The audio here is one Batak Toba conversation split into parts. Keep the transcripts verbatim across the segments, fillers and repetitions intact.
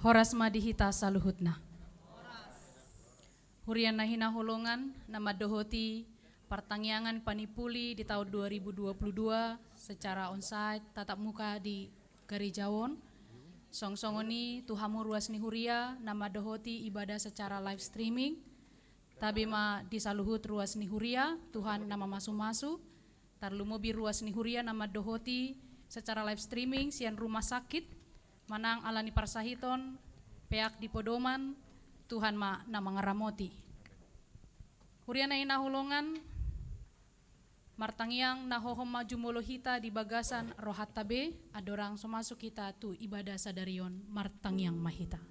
Horas ma di hita saluhutna. Huria na hinaholongan, na mandohoti partangiangan panimpuli di taon dua ribu dua puluh dua secara onsite tatap muka di gareja on. Song songon i tu hamu ruas ni huria na mandohoti ibadah secara live streaming. Tabe ma di saluhut ruas ni huria, Tuhan na mamasu-masu. Tarlumobi ruas ni huria na mandohoti secara live streaming sian rumah sakit, manang ala ni parsahiton, peak di podoman, Tuhan ma na mangaramoti. Huria na hinaholongan, martangiang na hohom ma jumolo hita di bagasan rohanta be, andorang so masuk hita tu ibadah sadari on, martangiang ma hita.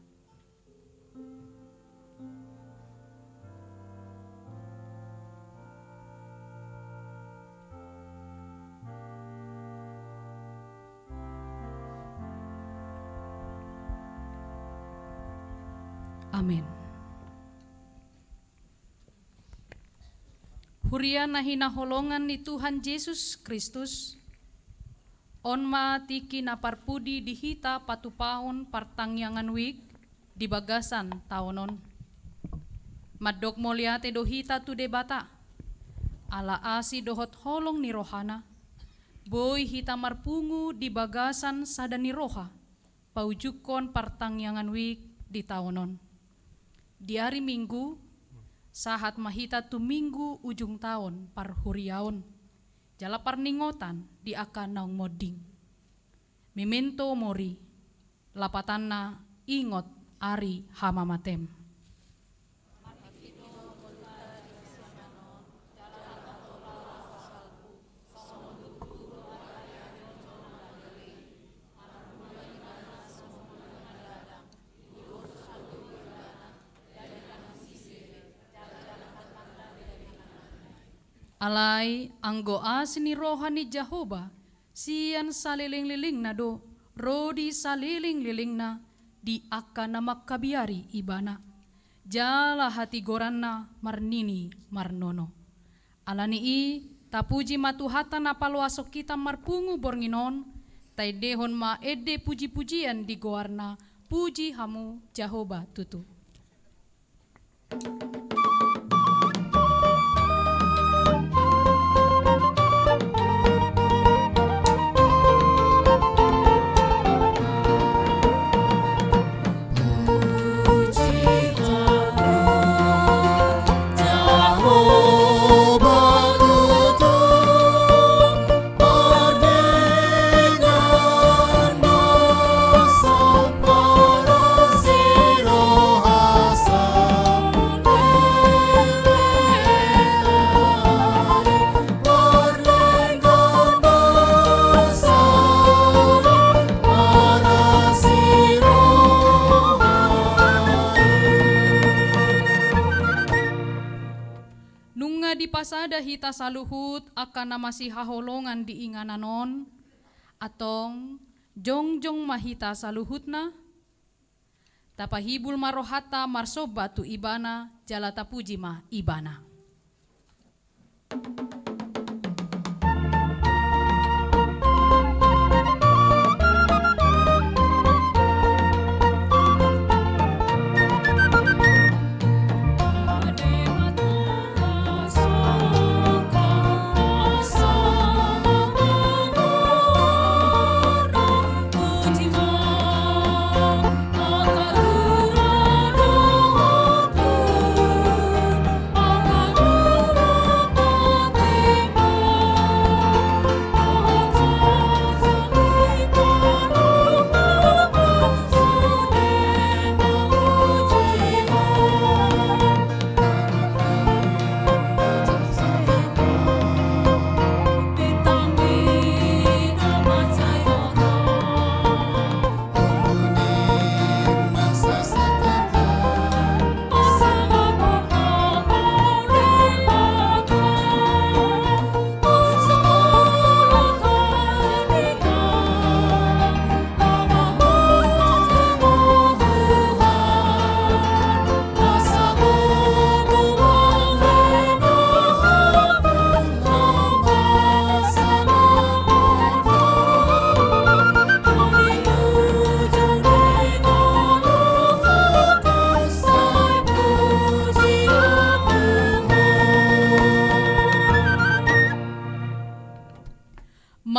Amen. Huria na hinaholongan ni Tuhan Jesus Kristus, on ma tingki na parpudi di hita patupahon partangiangan wijk di bagasan taon on. Mandok mauliate do hita tu Debata, ala asi dohot holong ni rohana, boi hita marpungu di bagasan sada ni roha, paujungkon partangiangan wijk di taon on. Di ari Minggu, sahat ma hita tu Minggu ujung taon parhuriaon, jala parningotan di angka naung monding. Memento mori, lapatanna ingot ari hamamatem. Alai anggo asi ni roha ni Jahowa sian salelenglelengna do, ro di salelenglelengna di angka na mangkabiari ibana, jala hatigoranna marnini marnono. Ala ni i, tapuji ma Tuhanta na paloashon hita marpungu borngin on, taendehon ma ende pujipujian di goarna, puji hamu Jahowa tutu. Nunga dipasada hita saluhut angka na masihaholongan di inganan on, antong jongjong ma hita saluhutna, tapahibul ma rohanta marsomba tu Ibana, jala tapuji ma Ibana.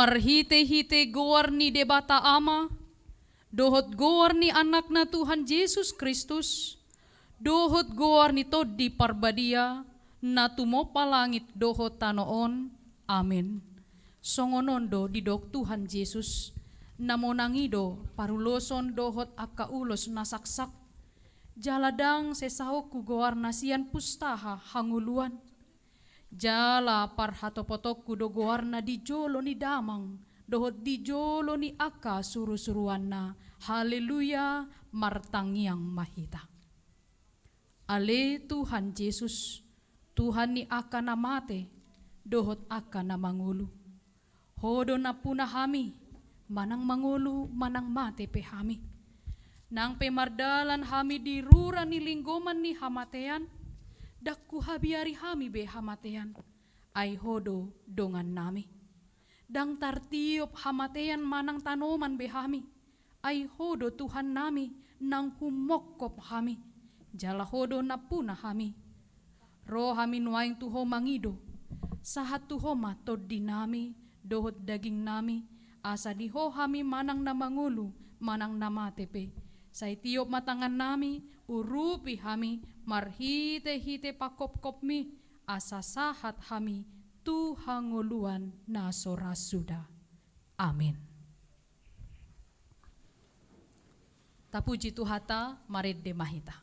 Marhite-hite goar ni Debata Ama, dohot goar ni Anakna Tuhan Jesus Kristus, dohot goar ni Tondi Parbadia, na tumompa langit dohot tano on. Amen. Songon on do didok Tuhan Jesus, na monang i do paruloson dohot angka ulos na saksak. Jala ndang sesaonku goarna sian pustaha hangoluan. Jala parhatopotonku do goarna di jolo ni damang, dohot di jolo ni angka surusuruanna. Haleluya, martangiang ma hita. Ale Tuhan Jesus, Tuhan ni angka na mate, dohot angka na mangolu. Ho do nampuna hami, manang mangolu, manang mate pe hami. Nang pe mardalan hami di rura ni linggoman ni hamatean, ndang huhabiari hami be hamatean, ai Ho do dongannami. Ndang tartiop hamatean manang tanoman be hami, ai Ho do Tuhannami, nang humongkop hami, jala Ho do nampuna hami. Ro hami nuaeng tu Ho mangido, sahat tu Ho ma tondinami dohot dagingnami, asa di Ho hami manang na mangolu, manang na mate pe. Sai tiop ma tangannami, urupi hami marhite-hite pangkopkopmi, asa sahat hami tu hangoluan na so ra suda. Amen. Tapuji Tuhanta, marende ma hita.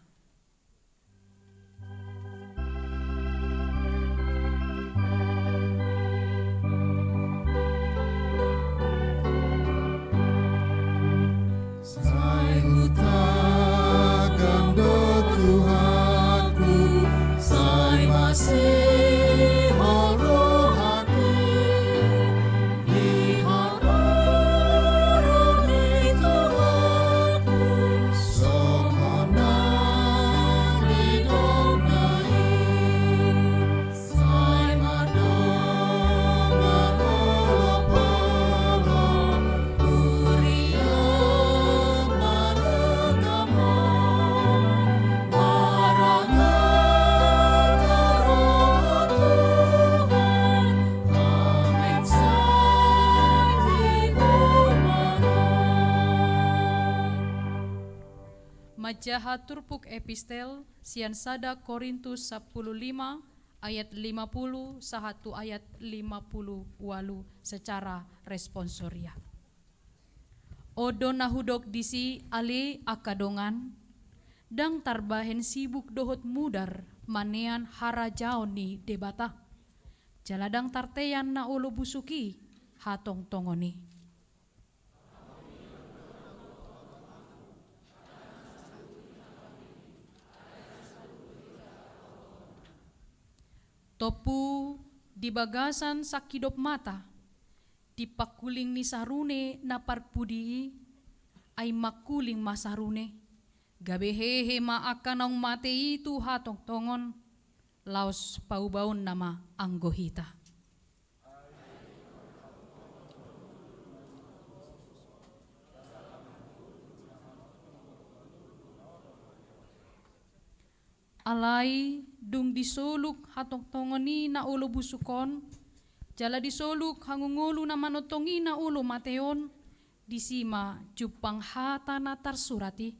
Sai hutangihon do Tuhanku, sai masihol rohangku. Manjaha turpuk epistel sian sada Korintus sampulu lima ayat lima pulu sahat tu ayat lima pulu ualu secara responsoria. On do na hudok disi, ale angka dongan, ndang tarbahen sibuk dohot mudar manean harajaon ni Debata. Jala ndang tartean na olo busuk i hatongtongon i. Tompu di bagasan sangkidop mata, di pangkuling ni sarune na parpudi i, ai mangkuling ma sarune, gabe hehe ma angka naung mate i tu hatongtongon, laos paubaonna ma anggo hita. Alai dung disoluk hatongtongon i na olo busuk on, jala disoluk hangoluan na manongtong i na olo mate on, disi ma jumpang hata na tarsurat i: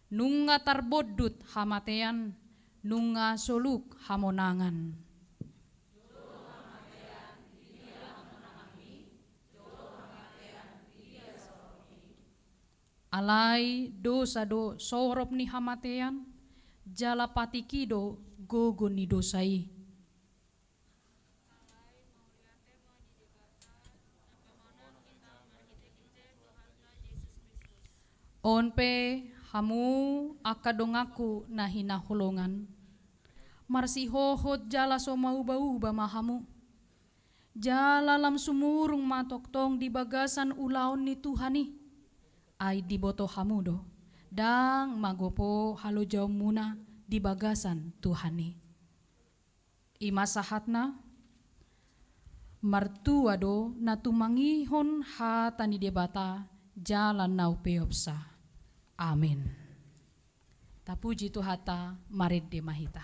Nunga tarbondut hamatean, nunga soluk hamonangan. Alai dosa do sorop ni hamatean, jala patik i do gogo ni dosa i. On pe, hamu angka donganku na hinaholongan, marsihohot jala so maubauba ma hamu. Jala lam sumurung ma tongtong di bagasan ulaon ni Tuhan i. Ai diboto hamu do, ndang magopo halojaonmuna di bagasan Tuhan i. I ma sahatna. Martua do na tumangihon hata ni Debata jala na upeopsa. Amen. Tapuji Tuhanta, marende ma hita.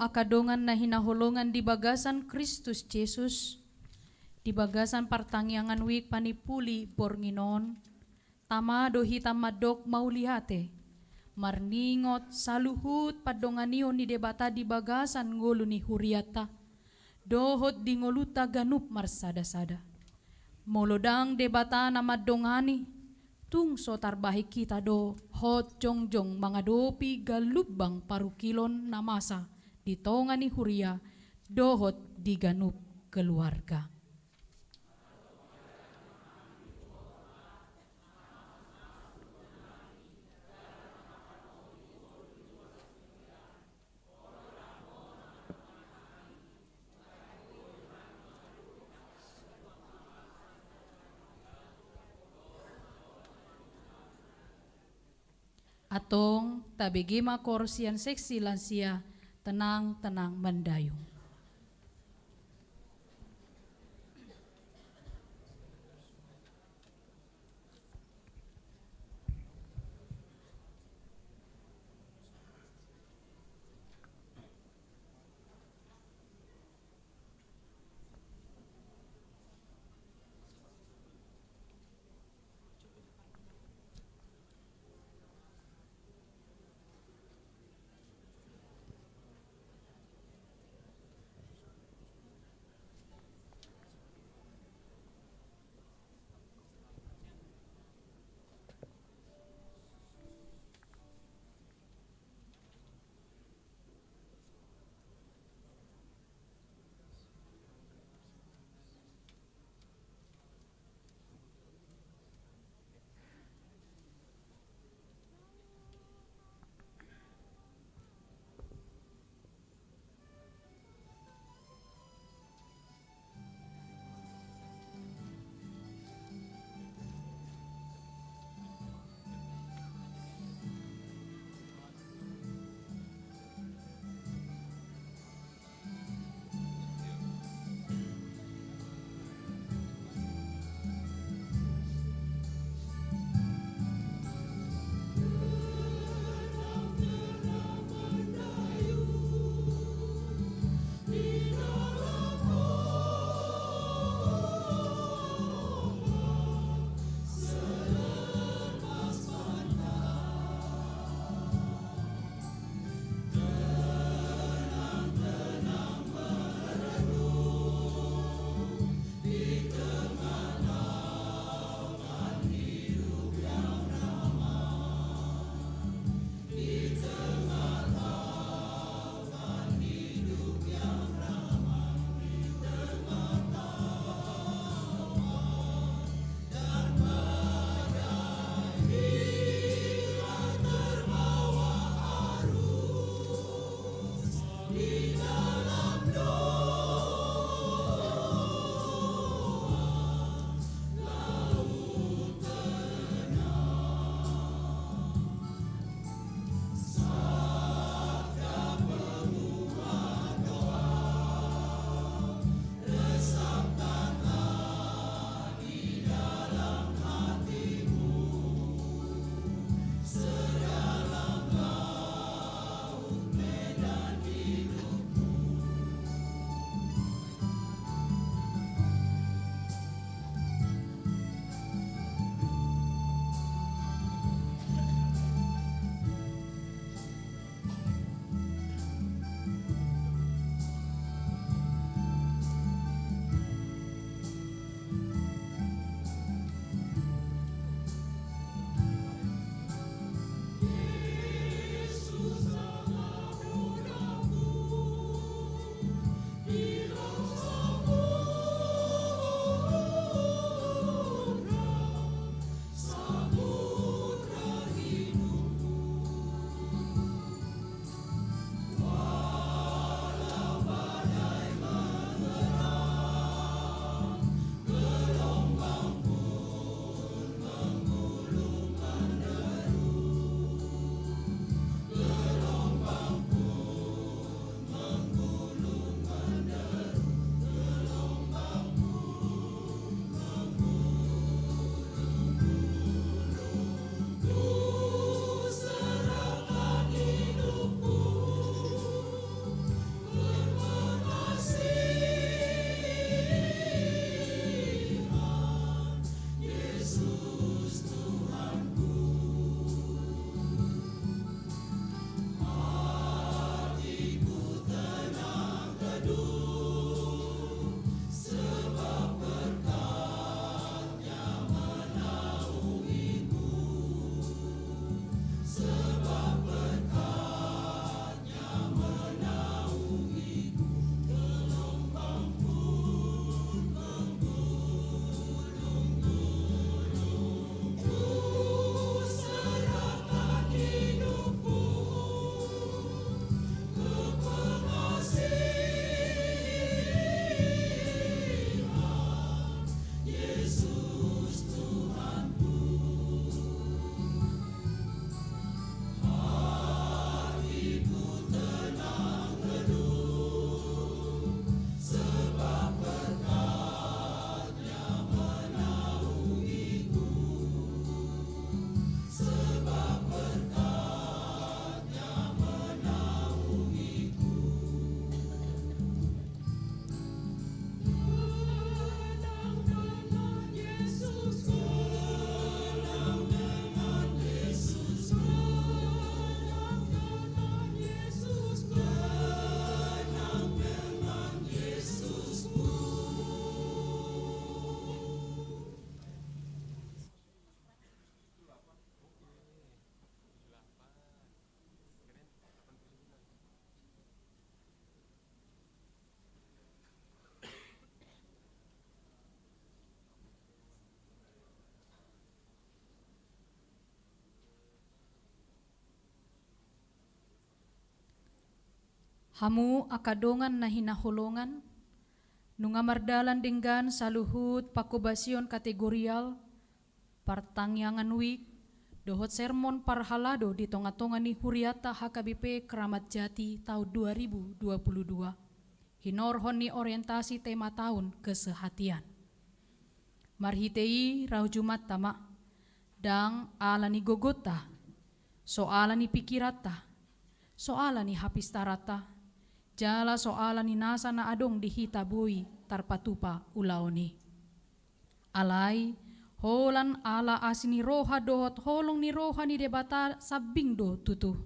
Angka dongan na hinaholongan di bagasan Kristus Jesus, di bagasan partangiangan wijk panimpuli borngin on, tama do hita mandok mauliate, marningot saluhut pandonganion ni Debata di bagasan ngolu ni hurianta, dohot di ngolunta ganup marsada-sada. Molo ndang Debata na mandongani, tung so tarbahen hita do hot jongjong mangadopi galumbang parungkilon na masa di tonga ni huria dohot di ganup keluarga. Antong tabege ma koor sian seksi lansia, Tenang, Tenang, Mandayung. Hamu angka dongan na hinaholongan, nunga mardalan denggan saluhut panghobasion kategorial, partangiangan wijk, dohot sermon parhalado di tonga-tonga ni hurianta H K B P Kramat Jati taon dua ribu dua puluh dua. Hinorhon ni orientasi tema taon kesehatian. Marhite i rau jumanta ma, ndang ala ni gogonta, so ala ni pikiranta, so ala ni hapistaranta, jala so ala ni nasa na adong di hita boi tarpatupa ulaon i. Alai, holan ala asi ni roha dohot holong ni roha ni Debata sambing do tutu.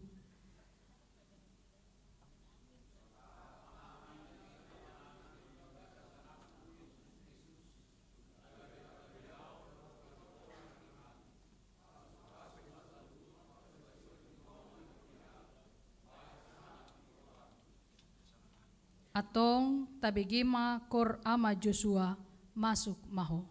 Antong tabege ma kor Ama Josua, masuk ma ho.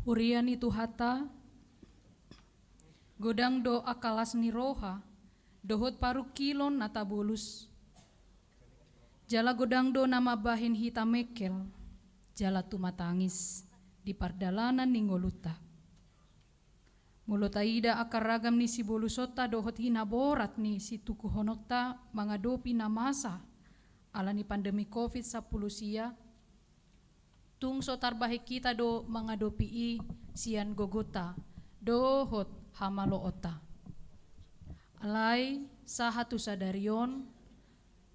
Huria ni Tuhanta, godang do angka las ni roha dohot parungkilon na tabolus. Jala godang do na mambahen hita mengkel jala tumatangis di pardalanan ni ngolunta. Molo taida angka ragam ni sibolusonta dohot hinaborat ni situkuhononta mangadopi na masa ala ni pandemi covid sampulu sia, tung so tarbahen hita do mangadopi i sian gogonta dohot hamaloonta. Alai sahat tu sadari on,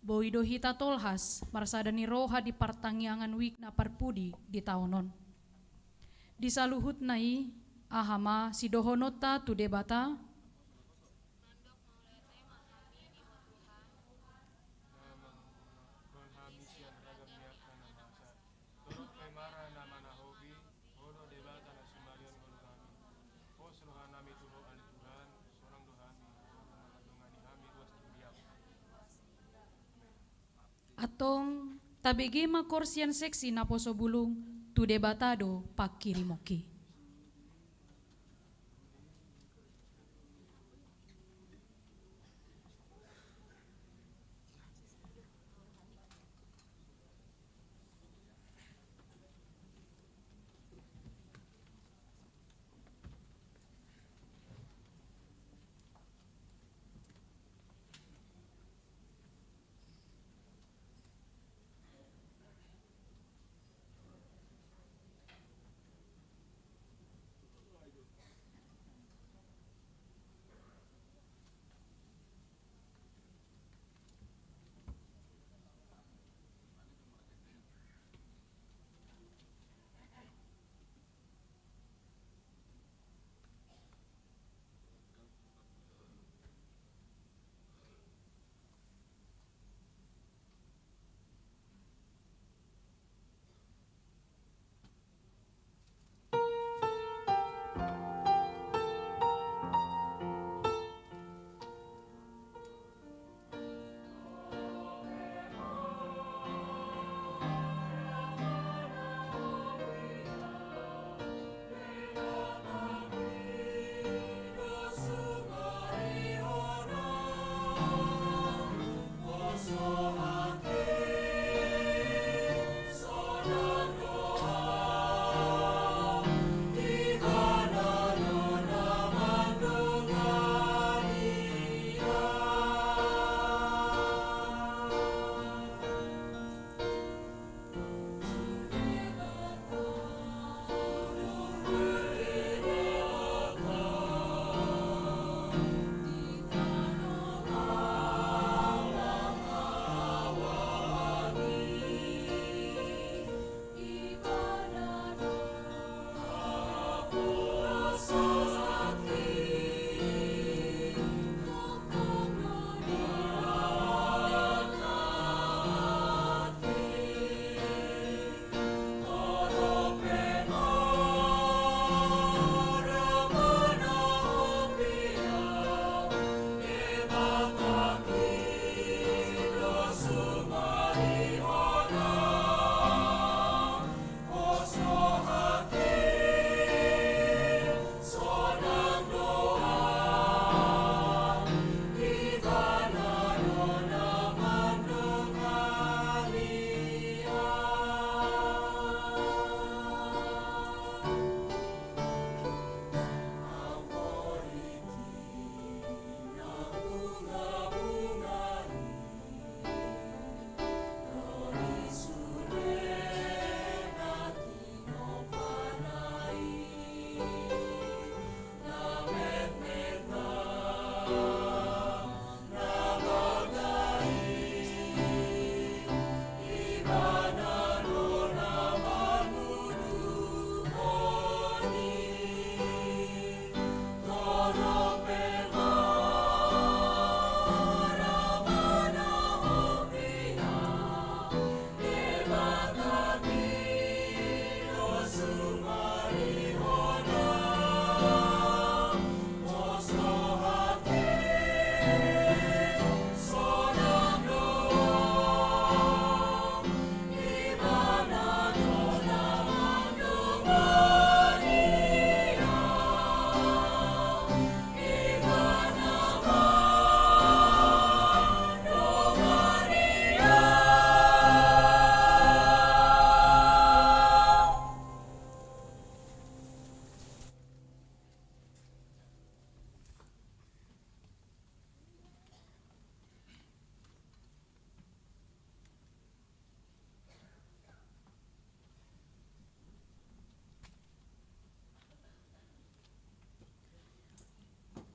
boi do hita tolhas marsada ni roha di partangiangan wijk na parpudi di taon on. Di saluhutna i, aha ma sidohononta tu Debata? Torop pe ma ra na manahopi, Ho do Debata na sumarion ngolu hami. Pos roha nami tu Ho ale Tuhan, sonang do hami, Ho do mangandongani hami ruas tu diam. Antong, tabege ma kor sian seksi naposo bulung, tu Debata do pangkirimonki.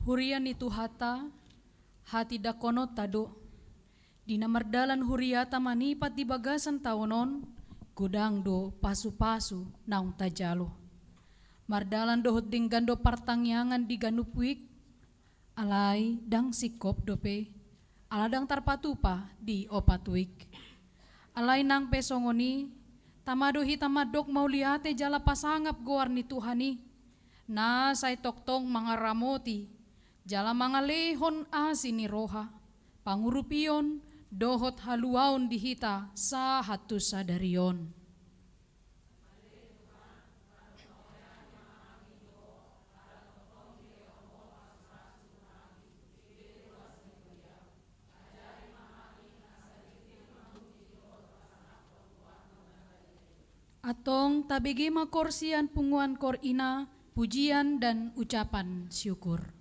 Huria ni Tuhanta, hatindangkononta do. Di na mardalan huriata manipat di bagasan taon on, godang do pasupasu naung tajalo. Mardalan dohot denggan do partangiangan di ganup wijk, alai ndang singkop dope, ala ndang tarpatupa di opat wijk. Alai nang pe songon i, tama do hita mandok mauliate jala pasangap goar ni Tuhan i, na sai tongtong mangaramoti jala mangalehon asi ni roha, pangurupion dohot haluaon di hita sahat tu sadari on. Antong tabege ma koor sian punguan koor ina pujian dan ucapan syukur.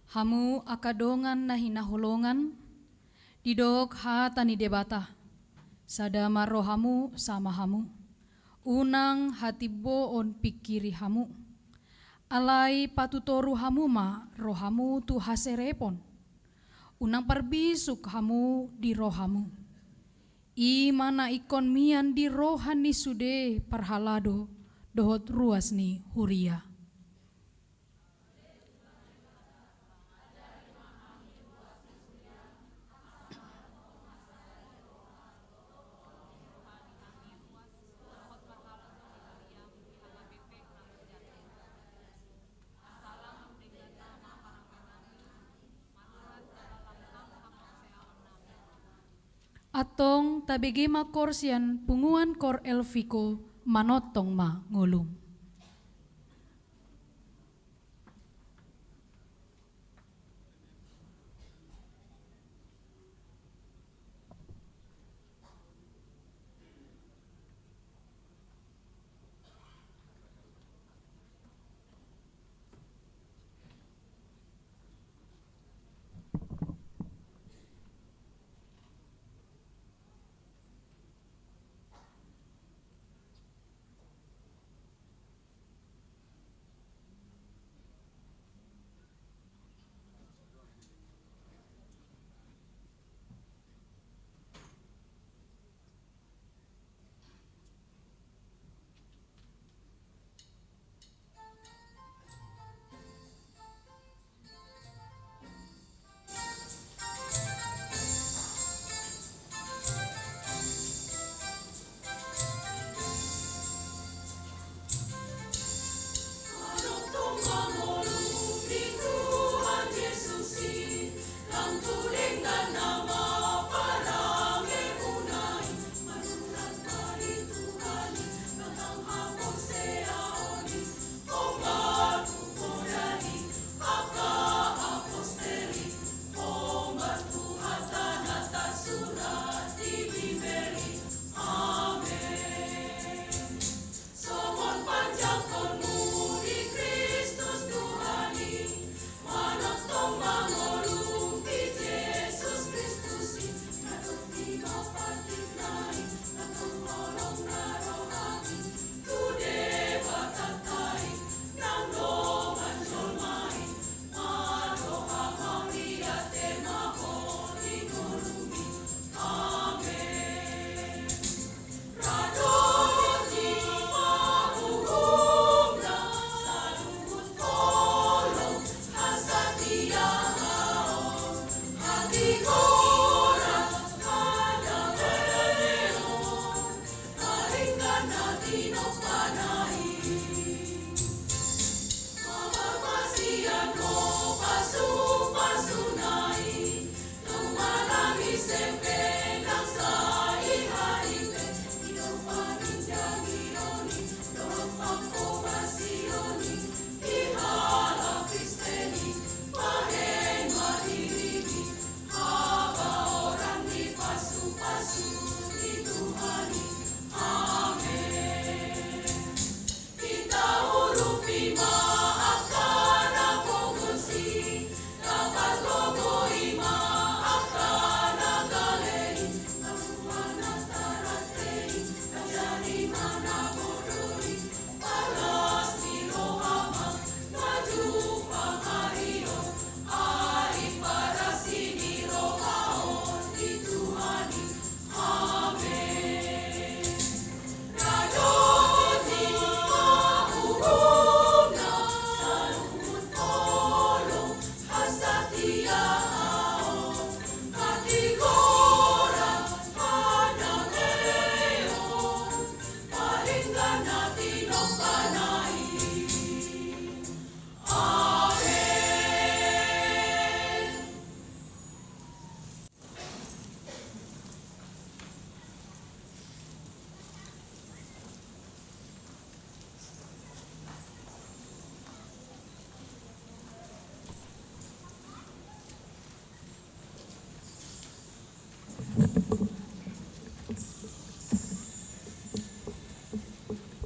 Hamu angka dongan na hinaholongan, didok hata ni Debata: Sada ma rohamu sama hamu. Unang hatimboon pingkiri hamu. Alai patutoru hamu ma rohamu tu haserepon. Unang parbisuk hamu di rohamu. I ma na ingkon mian di roha ni sude parhalado dohot ruas ni huria. Antong tabege ma koor sian punguan Koor Elviko, Manongtong ma ngolum.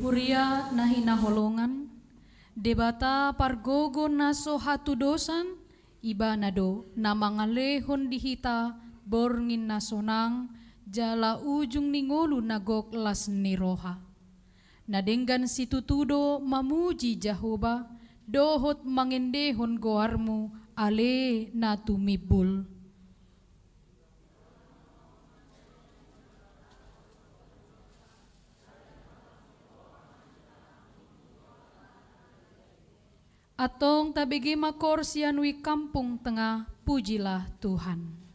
Huria na hinaholongan, Debata pargogo na so hatudosan, Ibana do na mangalehon di hita borngin na sonang jala ujung ni ngolu na gok las ni roha. Na denggan situtu do mamuji Jahowa dohot mangendehon goarmu ale na tumimbul. Antong tabege ma koor sianui kampung tengah, pujilah Tuhan.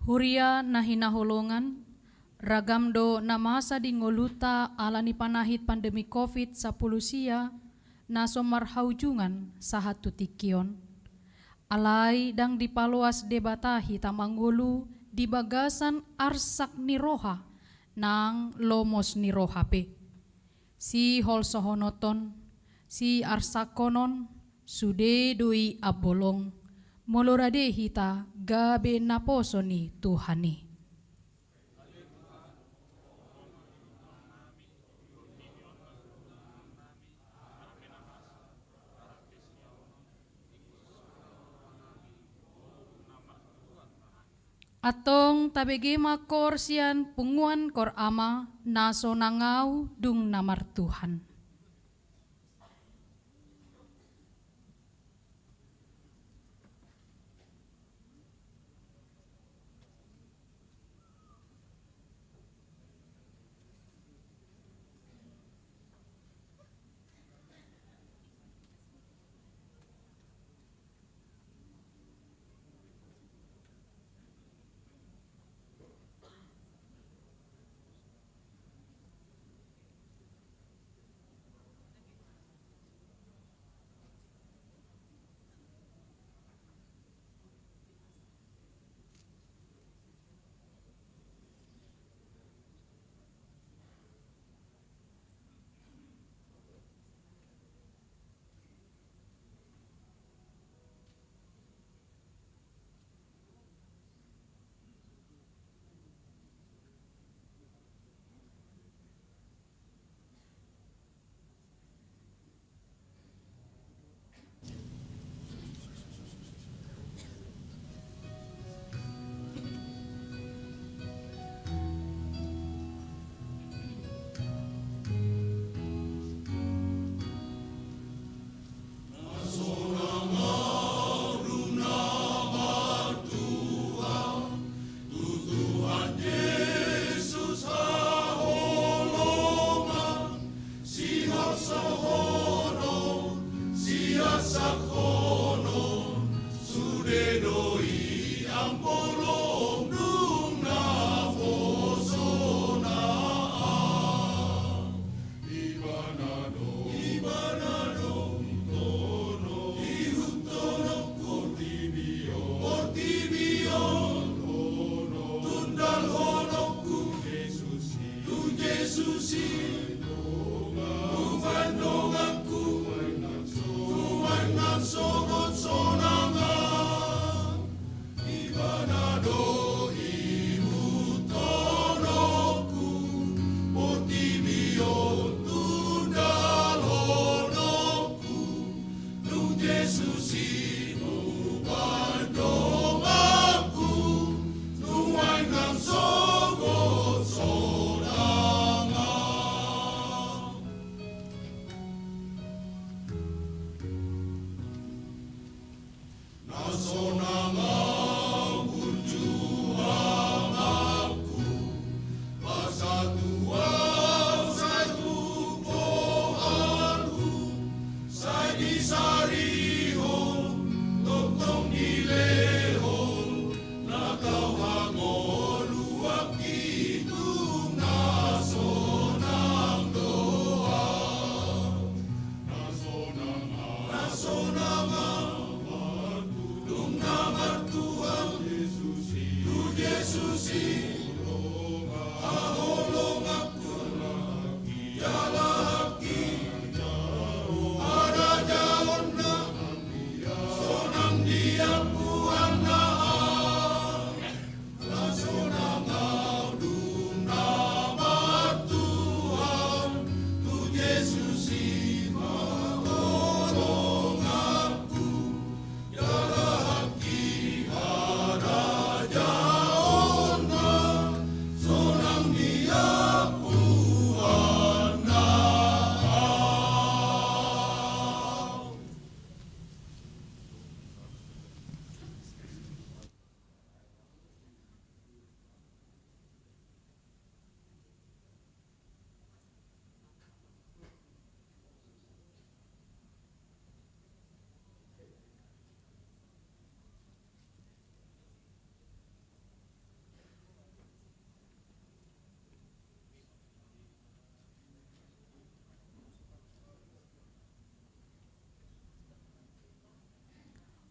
Huria na hinaholongan, ragam do na masa di ngolunta ala ni panahit pandemi covid sampulu sia na so marhaujungan sahat tu tingki on. Alai ndang dipaloas Debata hita mangolu di bagasan arsak ni roha nang lomos ni roha pe. Siholsohononton, siarsakhonon, sude do i ambolong, molo rade hita gabe naposo ni Tuhan i. Antong tabege ma kor sian punguan kor ama na so nangau dung na martuhan.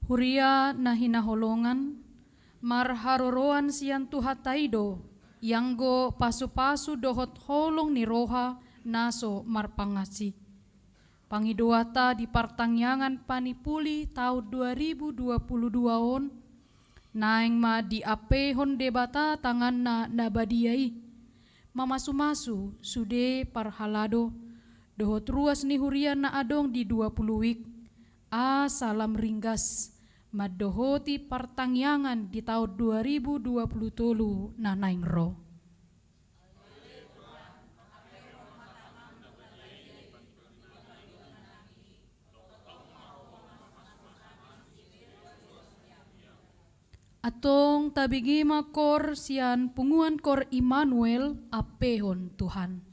Huria na hinaholongan, marharoroan sian Tuhanta i do, ianggo pasupasu dohot holong ni roha na so marpangansi. Pangidoanta di partangiangan panipuli taon dua ribu dua puluh dua on, naeng ma diampehon Debata tanganna na badia i, mamasumasu sude parhalado dohot ruas ni huria na adong di dua puluh wijk, asa lam ringgas mandohoti partangiangan di taon dua ribu dua puluh tolu na naeng ro. Antong tabege ma kor sian punguan kor Immanuel, Ampehon Tuhan.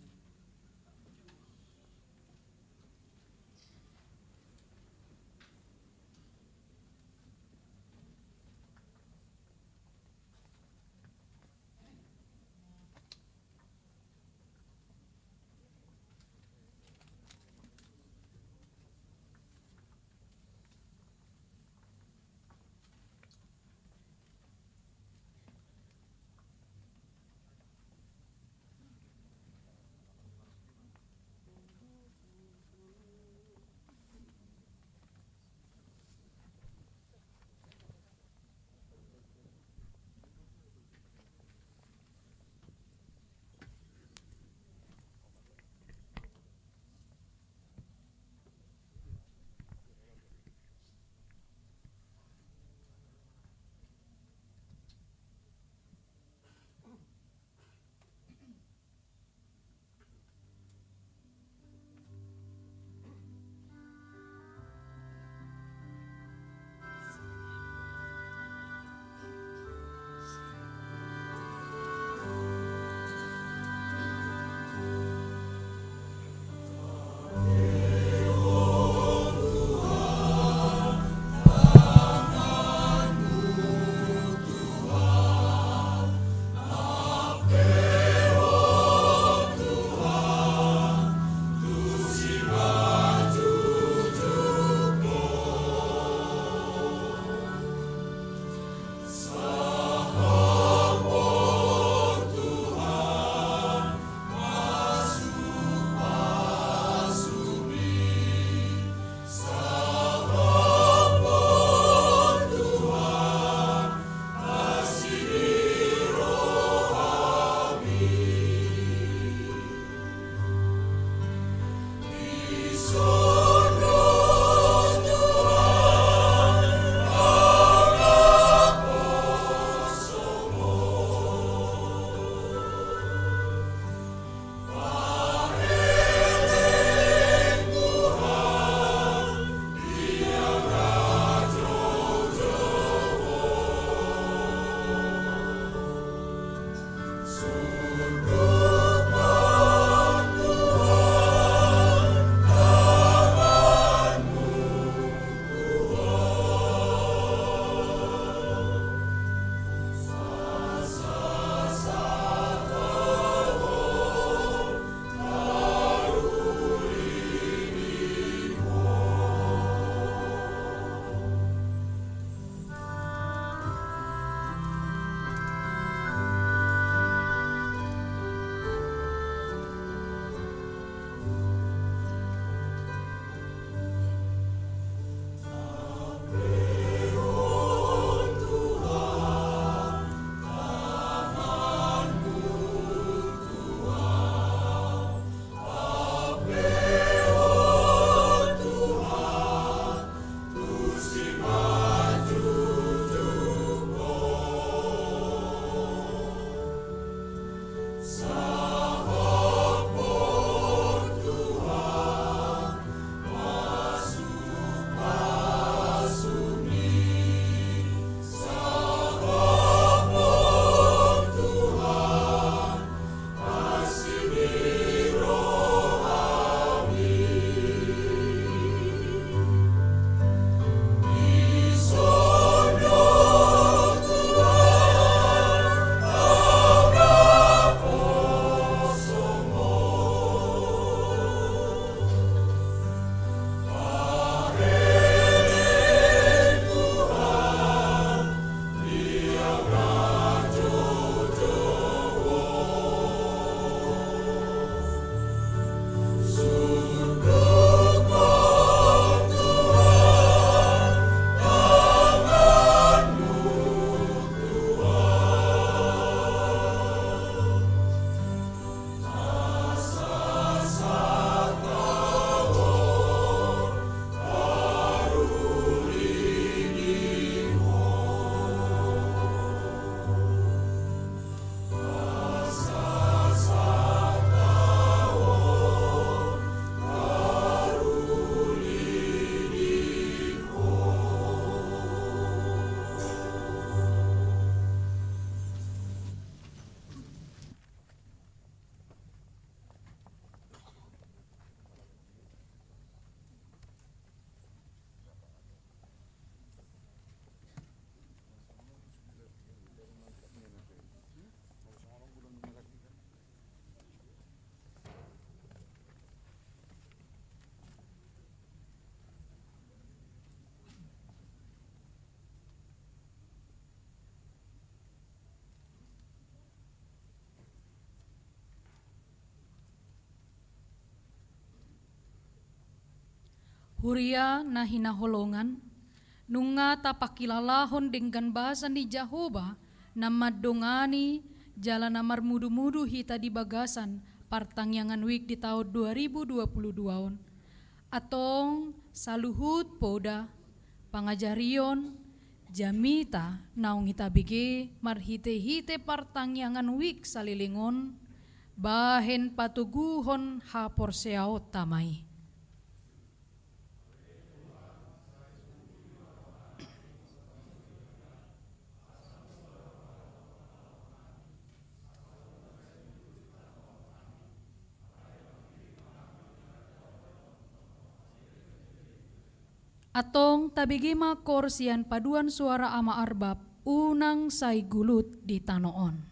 Huria na hinaholongan, nunga tapangkilalahon denggan basa ni Jahowa na mandongani jala na marmudu-mudu hita di bagasan partangiangan wijk di taon dua ribu dua puluh dua on. Antong saluhut poda, pangajarion, jamita naung tabege marhite-hite partangiangan wijk saleleng on, bahen patoguhon haporseaonta ma i. Antong tabege ma kor sian paduan suara ama arbab, unang sai gulut di tano on.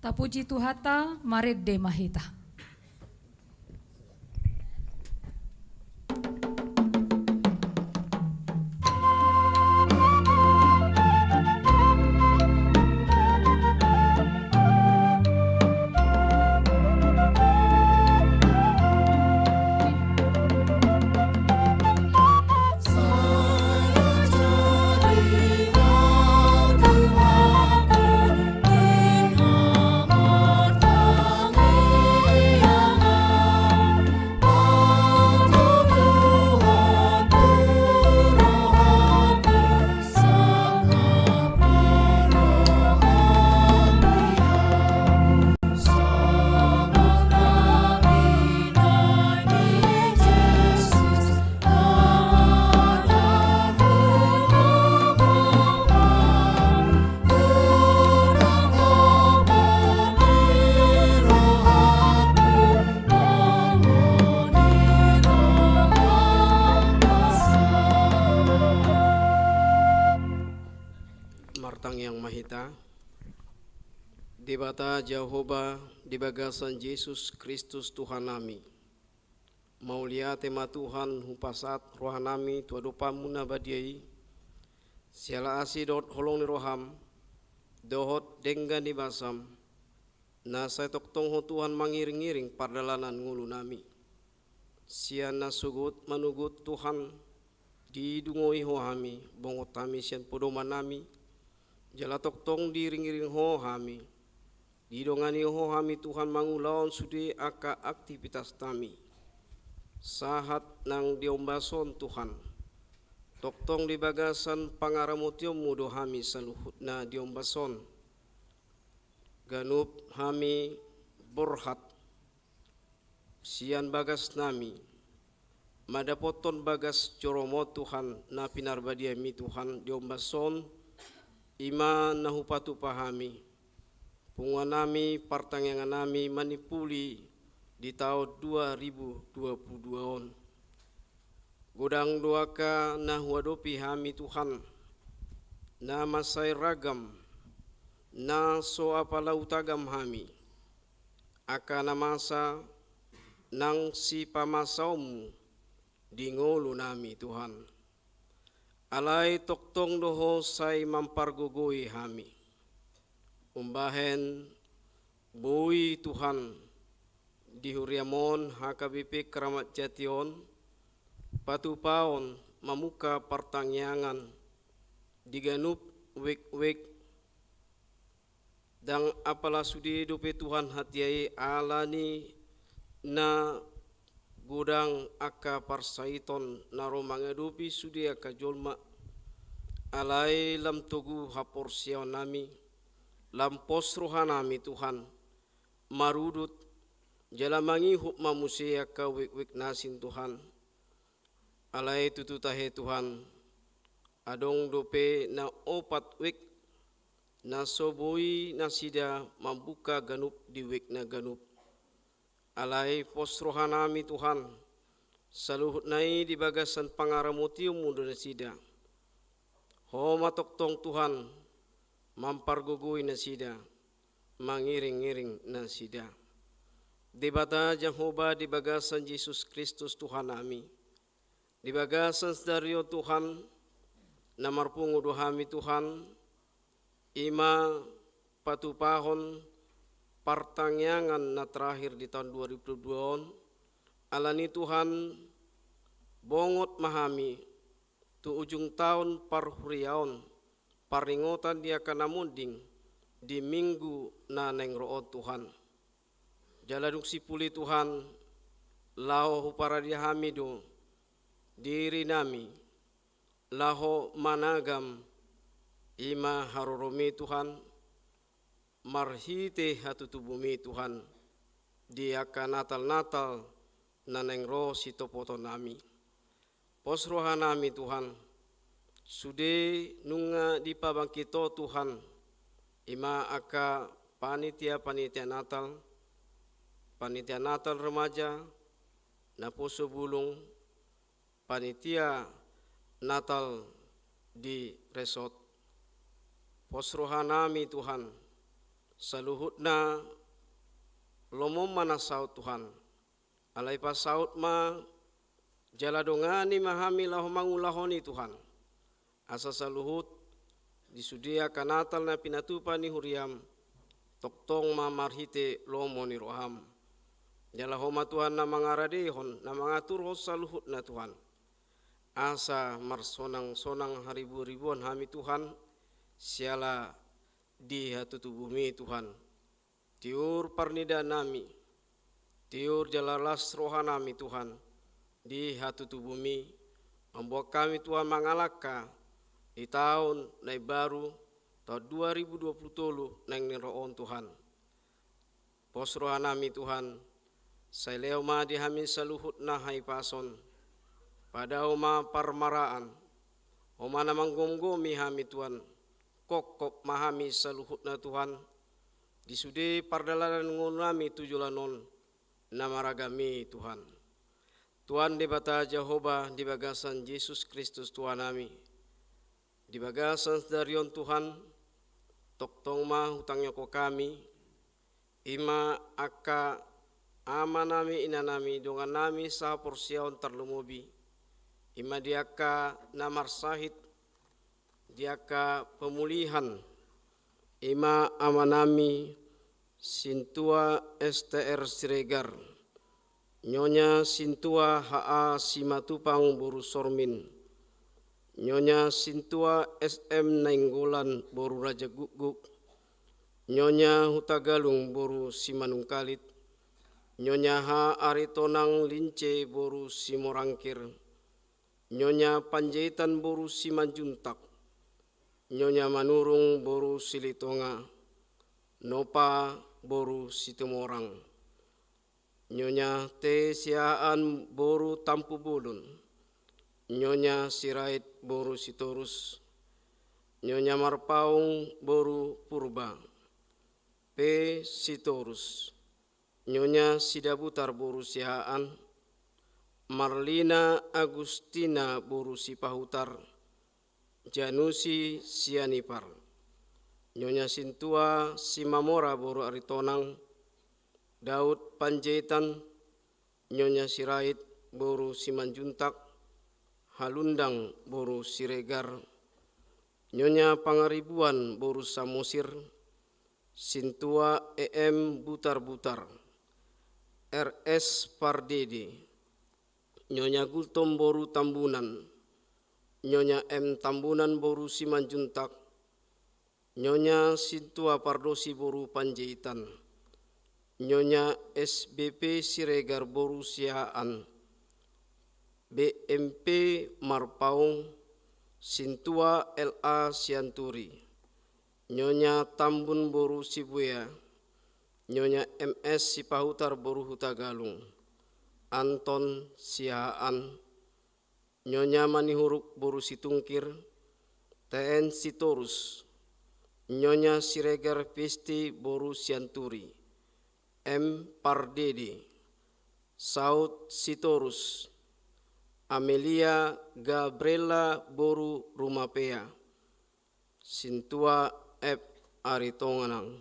Tapuji Tuhanta, marende ma hita. Martangiang ma hita. Debata Jahowa, di bagasan Jesus Kristus Tuhannami, mauliate ma Tuhan hupasahat rohanami tu adopanMu na badia i, siala asi dohot holong ni rohaM, dohot denggan ni basaM, na sai tongtong Ho Tuhan mangiringiring pardalanan ngolunami. Sian na sogot manogot Tuhan, didungoi Ho hami, bongot hami sian podomannami, jala tongtong diiringiring Ho hami, didongani Ho hami Tuhan mangulahon sude angka aktivitasnami. Sahat nang di ombas on Tuhan, tongtong di bagasan pangaramotionMu do hami saluhutna di ombas on. Ganup hami borhat sian bagasnami, mandapothon bagas joroMon Tuhan na pinarbadiaMi Tuhan di ombas on, i ma na hupatupa hami, punguannami, partangiangannami manimpuli di taon dua ribu dua puluh dua on. Godang do angka na huadopi hami Tuhan, na mansai ragam, na so apala hutagam hami, angka na masa nang sipamasaonMu di ngolunami Tuhan. Alai tongtong do Ho sai mampargogoi hami. Umbahen boi Tuhan di huriaM on H K B P Kramat Jati on, patupaon mamungka partangiangan di ganup wik-wik. Ndang apala sude dope Tuhan hatiha i ala ni na godang angka parsaiton na ro mangadopi sude angka jolma, alai lam togu haporseaonnami, lam pos rohanami Tuhan, marudut, jala mangihut ma muse angka wik-wik na asing Tuhan. Alai tutu tahe Tuhan, adong dope na opat wik na so boi nasida mambuka ganup di wik na ganup. Alai pos rohanami Tuhan, saluhutna i di bagasan pangaramotionMu do nasida. Ho ma tongtong Tuhan, mampargogoi nasida, mangiring-iring nasida. Debata Jahowa, di bagasan Jesus Kristus Tuhannami, di bagasan sadari on Tuhan, na marpungu do hami Tuhan, i ma patupahon partangiangan na terakhir di taon dua ribu dua puluh dua on. Alani Tuhan, bongot ma hami tu ujung taon parhuriaon, parningotan di angka na monding di minggu na naeng ro on Tuhan. Jala dung sipuli Tuhan, laho huparadia hami do dirinami, laho managam i ma haroroMi Tuhan, marhite hatutubuMi Tuhan, di angka natal-natal na naeng ro sitopotonnami. Pos rohanami Tuhan, sude nunga dipabangkit Ho Tuhan, i ma angka panitia-panitia Natal, panitia Natal remaja, naposo bulung, panitia Natal di resort. Pos rohanami Tuhan, Saluhutna lomo ma na saut Tuhan. Alai pasaut ma jala dongani ma hami laho mangulahon i Tuhan. Asa saluhut di sude angka Natal na pinatupa ni huriam, tongtong ma marhite lomo ni roham. Jala Ho ma Tuhan na mangaradehon, na mangaturhon saluhutna Tuhan. Asa marsonang-sonang haribu-ribuan hami Tuhan, siala di hatutubum i Tuhan. Tiur parnidaan nami, tiur jala las roha nami Tuhan, di hatutubum i, mamboan hami Tuhan mangalangka di taon na imbaru, taon dua ribu dua puluh tolu naeng ro on Tuhan. Pos roha nami Tuhan, sai lehon ma di hami saluhutna hahipason, padao ma parmaraan, Ho ma na manggomgomi hami Tuhan, kokkop ma hami saluhutna Tuhan, di sude pardalanan ngolu nami tu joloan on, na maragam i Tuhan. Tuhan Debata Jahowa di bagasan Jesus Kristus Tuhan nami, di bagasan sadari on Tuhan, tongtong ma hutangihon hami, i ma angka ama nami, ina nami, dongan nami sahaporseaon tarlumobi, i ma di angka na marsahit, di angka pemulihan, i ma ama nami Sintua S T R Siregar, Nyonya Sintua H A Simatupang boru Sormin, Nyonya Sintua S M Nainggolan boru Rajagukguk, Nyonya Hutagalung boru Simanungkalit, Nyonya H Aritonang Lince boru Simorangkir, Nyonya Panjaitan boru Simanjuntak, Nyonya Manurung boru Silitonga, Nopa boru Situmorang, Nyonya T Siahaan boru Tampubolon, Nyonya Sirait boru Sitorus, Nyonya Marpaung boru Purba, P Sitorus, Nyonya Sidabutar boru Siahaan, Marlina Agustina boru Sipahutar, Janusi Sianipar, Nyonya Sintua Simamora boru Aritonang, Daud Panjaitan, Nyonya Sirait boru Simanjuntak, Halundang boru Siregar, Nyonya Pangaribuan boru Samosir, Sintua E M Butarbutar, R S Pardede, Nyonya Gultom boru Tambunan, Nyonya M Tambunan boru Simanjuntak, Nyonya Sintua Pardosi boru Panjaitan, Nyonya S B P Siregar boru Siahaan, B M P Marpaung, Sintua L A Sianturi, Nyonya Tambun boru Sibuea, Nyonya M S Sipahutar boru Hutagalung, Anton Siahaan, Nyonya Manihuruk boru Situngkir, T N Sitorus, Nyonya Siregar Pisti boru Sianturi, M Pardede, Saud Sitorus, Amelia Gabriela boru Rumapea, Sintua F Aritonang.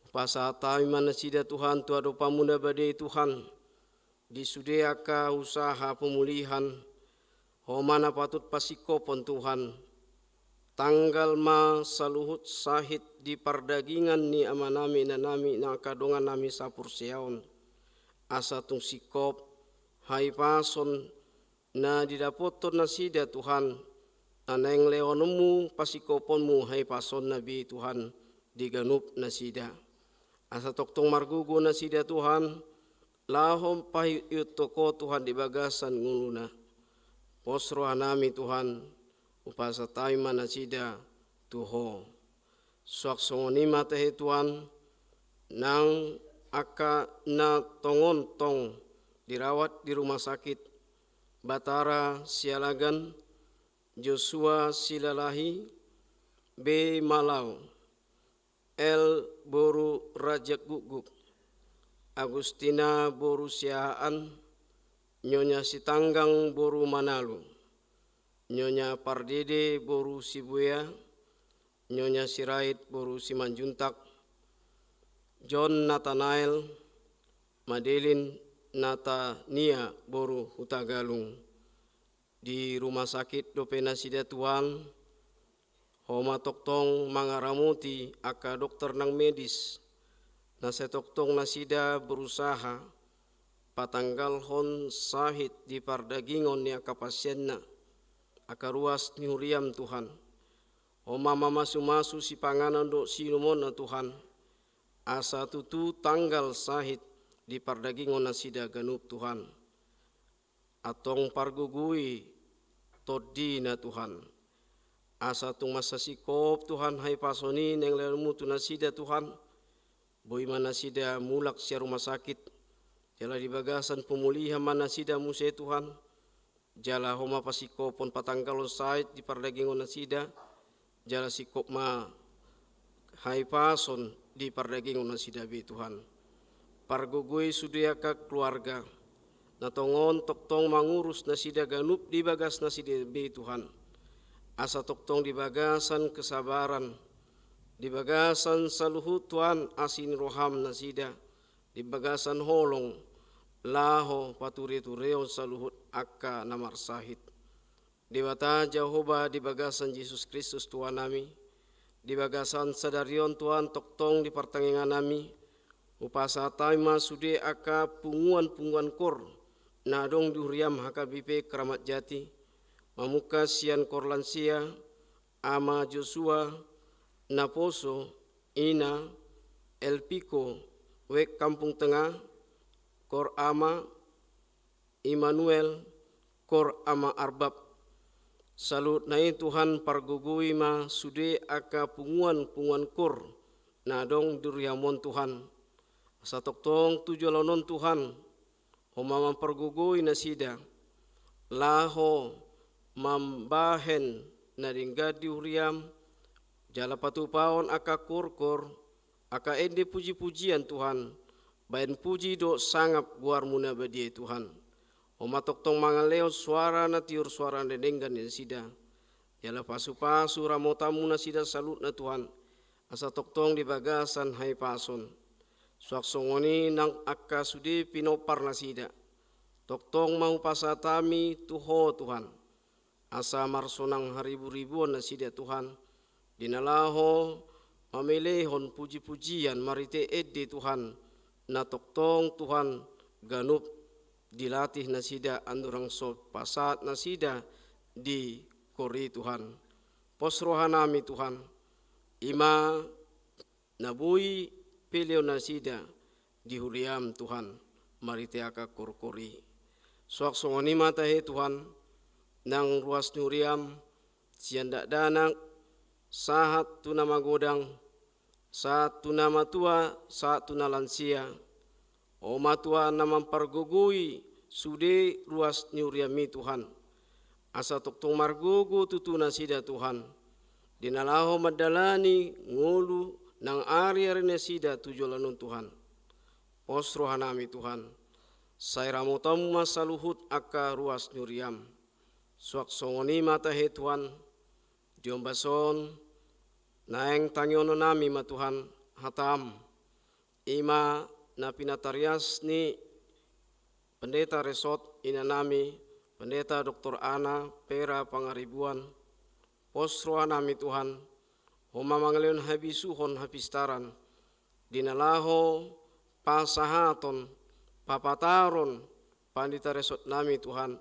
Hupasahat hami ma nasida Tuhan tu adopanMu na badia i Tuhan, di sude angka usaha pemulihan, Ho ma na patut pasingkophon Tuhan. Tanggal ma saluhut sahit di pardagingan ni amanami, inanami, angka dongannami sahaporseaon. Asa tung singkop, hahipason, na didapothon nasida Tuhan, na naeng lehononMu pasingkophonMu hahipasonna be Tuhan di ganup nasida. Asa tongtong margogo nasida Tuhan, laho paihutihut Ho Tuhan di bagasan ngoluna. Pos rohanami Tuhan, hupasahat hami ma nasida tu Ho. Suang songon i ma tahe Tuhan, nang angka na tongon tong dirawat di rumah sakit, Batara Sialagan, Joshua Silalahi, B Malau, L boru Rajagukguk, Agustina boru Siahaan, Nyonya Sitanggang boru Manalu, Nyonya Pardede boru Sibuea, Nyonya Sirait boru Simanjuntak, John Nathanael, Madeline Natania boru Hutagalung. Di rumah sakit dope nasida Tuhan, Ho ma tongtong mangaramoti angka dokter nang medis, na sai tongtong nasida berusaha patanggalhon sahit di pardagingon ni angka pasienna, angka ruas ni huriaM Tuhan. Ho ma mamasumasu sipanganon dohot siinumonna Tuhan, asa tutu tanggal sahit di pardagingon nasida ganup Tuhan. Antong pargogoi tondina Tuhan, asa tung mansai singkop Tuhan hahipason i naeng lehonMu tu nasida Tuhan. Boi ma nasida mulak sian rumah sakit, jala di bagasan pemulihan ma nasida muse Tuhan. Jala Ho ma pasingkophon patanggalhon sahit di pardagingon nasida, jala singkop ma hahipason di pardagingon nasida be Tuhan. Pargogoi sude angka keluarga, na tongon tongtong mangurus nasida ganup di bagas nasida be Tuhan. Asa tongtong di bagasan kesabaran, di bagasan saluhut Tuhan asi ni rohaM nasida, di bagasan holong, laho pature-tureon saluhut angka na marsahit. Debata Jahowa, di bagasan Jesus Kristus Tuhannami, di bagasan sadari on Tuhan tongtong di partangiangannami, hupasahat hami ma sude angka punguan-punguan koor, na adong di huriaM H K B P Keramat Jati, mamungka sian koor lansia, Ama Joshua, naposo, ina, Elpiko, wijk Kampung Tengah, koor Ama, Immanuel, koor Ama Arbab. Saluhutna i Tuhan pargogoi ma sude angka punguan-punguan koor, na adong di huriaM on Tuhan. Asa tongtong tu joloan on Tuhan, Ho ma mampargogoi nasida, laho mambahen na denggan di huriaM, jala patupahon angka koor-koor, angka ende puji-pujian Tuhan, bahen puji dohot sangap goarMu na badia i Tuhan. Ho ma tongtong mangalehon soara na tiur soara na denggan di nasida, jala pasu-pasu ramotanMu nasida saluhutna Tuhan, asa tongtong di bagasan hahipason. Suang songon i nang angka sude pinompar nasida. Tongtong ma hupasahat hami tu Ho Tuhan, asa marsonang haribu-ribuon nasida Tuhan, di na laho mamelehon puji-pujian marhite ende Tuhan, na tongtong Tuhan ganup dilatih nasida andorang so pasahat nasida di koor i Tuhan. Pos rohanami Tuhan, i ma na boi pelehon nasida di huriaM Tuhan, marhite angka koor-koor i. Suang songon i ma tahe Tuhan, nang ruas ni huriaM, sian dakdanak, sahat tu na magodang, sahat tu na matua, sahat tu na lansia. Ho ma Tuhan na mampargogoi sude ruas ni huriaMi Tuhan. Asa tongtong margogo tutu nasida Tuhan, di na laho mandalani ngolu nang ari-ari nasida tu joloan on Tuhan. Pos rohanami Tuhan, sai ramotanMu ma saluhut angka ruas ni huriaM. Suang songon i ma tahe Tuhan, di ombas on, naeng tangihononnami ma Tuhan hataM. I ma na pinatarias ni Pendeta Resort inanami, Pendeta Doktor Ana Pera Pangaribuan. Pos rohanami Tuhan, Ho ma mangalehon habisuhon hapistaran, di na laho pasahaton, papataron Pandita Resortnami Tuhan,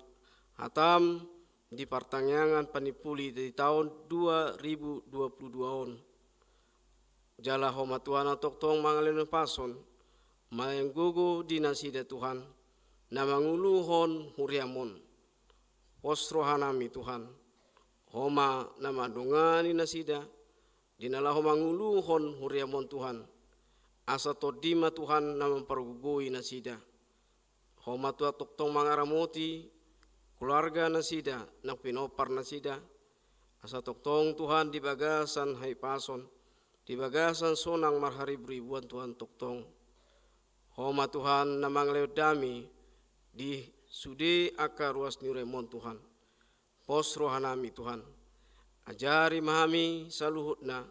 hataM di partangiangan panimpuli di taon dua ribu dua puluh dua on. Jala Ho ma Tuhan na tongtong mangalehon hahipason, manang gogo di nasida Tuhan, na manguluhon huriaM on. Pos rohanami Tuhan, Ho ma na mandongani nasida, di na laho manguluhon huriaM on Tuhan. Asa Tondi ma Tuhan na mampargogoi nasida. Ho ma Tuhan tongtong mangaramoti keluarga nasida, nang pinompar nasida. Asa tongtong Tuhan di bagasan hahipason, di bagasan sonang marharibu-ribuan Tuhan tongtong. Ho ma Tuhan na mangalehon dame di sude angka ruas ni huriaM on Tuhan. Pos rohanami Tuhan, ajari ma hami saluhutna,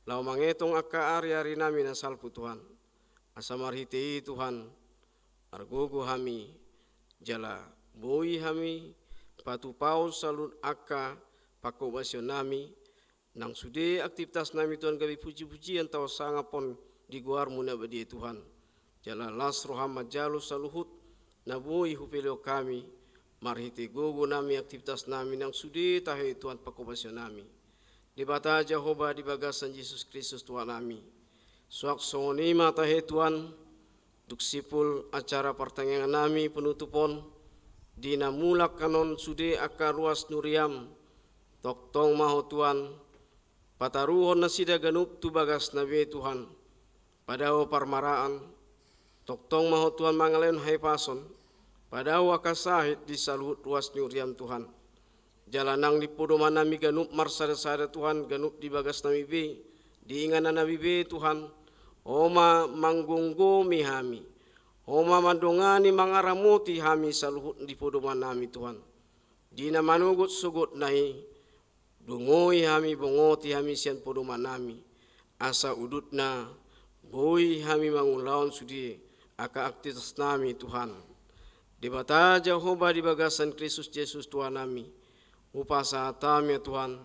laho mangetong angka ari-arinami na salpu Tuhan. Asa marhite i Tuhan, margogo hami, jala boi hami patupahon saluhut angka panghobasionami, nang sude aktivitasnami Tuhan gabe pujipujian taon sangap on di goarmu na badia Tuhan. Jala las roham manjalo saluhut na boi hupelehon hami, marhite gogonami aktivitasnami nang sude tahe Tuhan panghobasionami. Debata Jahowa di bagasan Jesus Kristus Tuhannami. Suang songon i ma tahe Tuhan, dung simpul acara partangiangannami penutup on, di na mulak annon sude angka ruas ni huriam, tongtong ma Ho Tuhan, pataruhon nasida ganup tu bagas na be Tuhan, padao parmaraan, tongtong ma Ho Tuhan mangalehon hahipason, padao angka sahit di saluhut ruas ni huriam Tuhan. Jala nang di podomannami ganup marsadasada Tuhan, ganup di bagasnami be, di ingannami be Tuhan, Ho ma manggomgomi hami, Ho ma mandongani mangaramoti hami saluhut di podomannami Tuhan. Di na manogot sogotna i, dungoi hami, bongoti hami sian podomannami, asa udutna boi hami mangulahon sude angka aktivitasnami Tuhan. Debata Jahowa di bagasan Kristus Jesus Tuhannami, hupasahat hami Tuhan,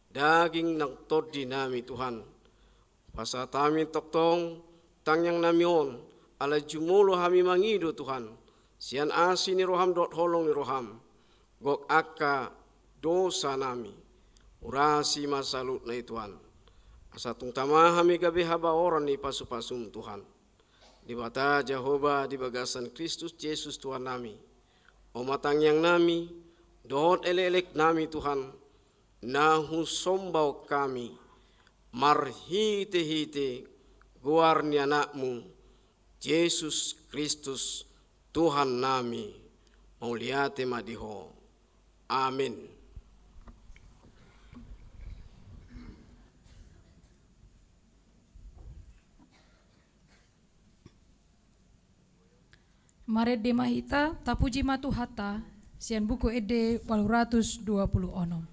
daging nang tondinami Tuhan. Pasahat hami tongtong tangiangnami on, ala jumolo hami mangido Tuhan, sian asi ni roham dohot holong ni roham, gok angka dosanami, urasi ma saluhutna i Tuhan. Asa tung tama hami gabe habaoran ni pasupasum Tuhan. Debata Jahowa di bagasan Kristus Jesus Tuhannami, Ho ma tangiangnami, dohot elekeleknami Tuhan, na husombahon hami, marhitehite goar ni Anakmu, Jesus Kristus, Tuhannami, mauliate ma di Ho. Amen. Marende ma hita, tapuji ma Tuhanta, sian Buku Ende ualu ratus dua pulu onom.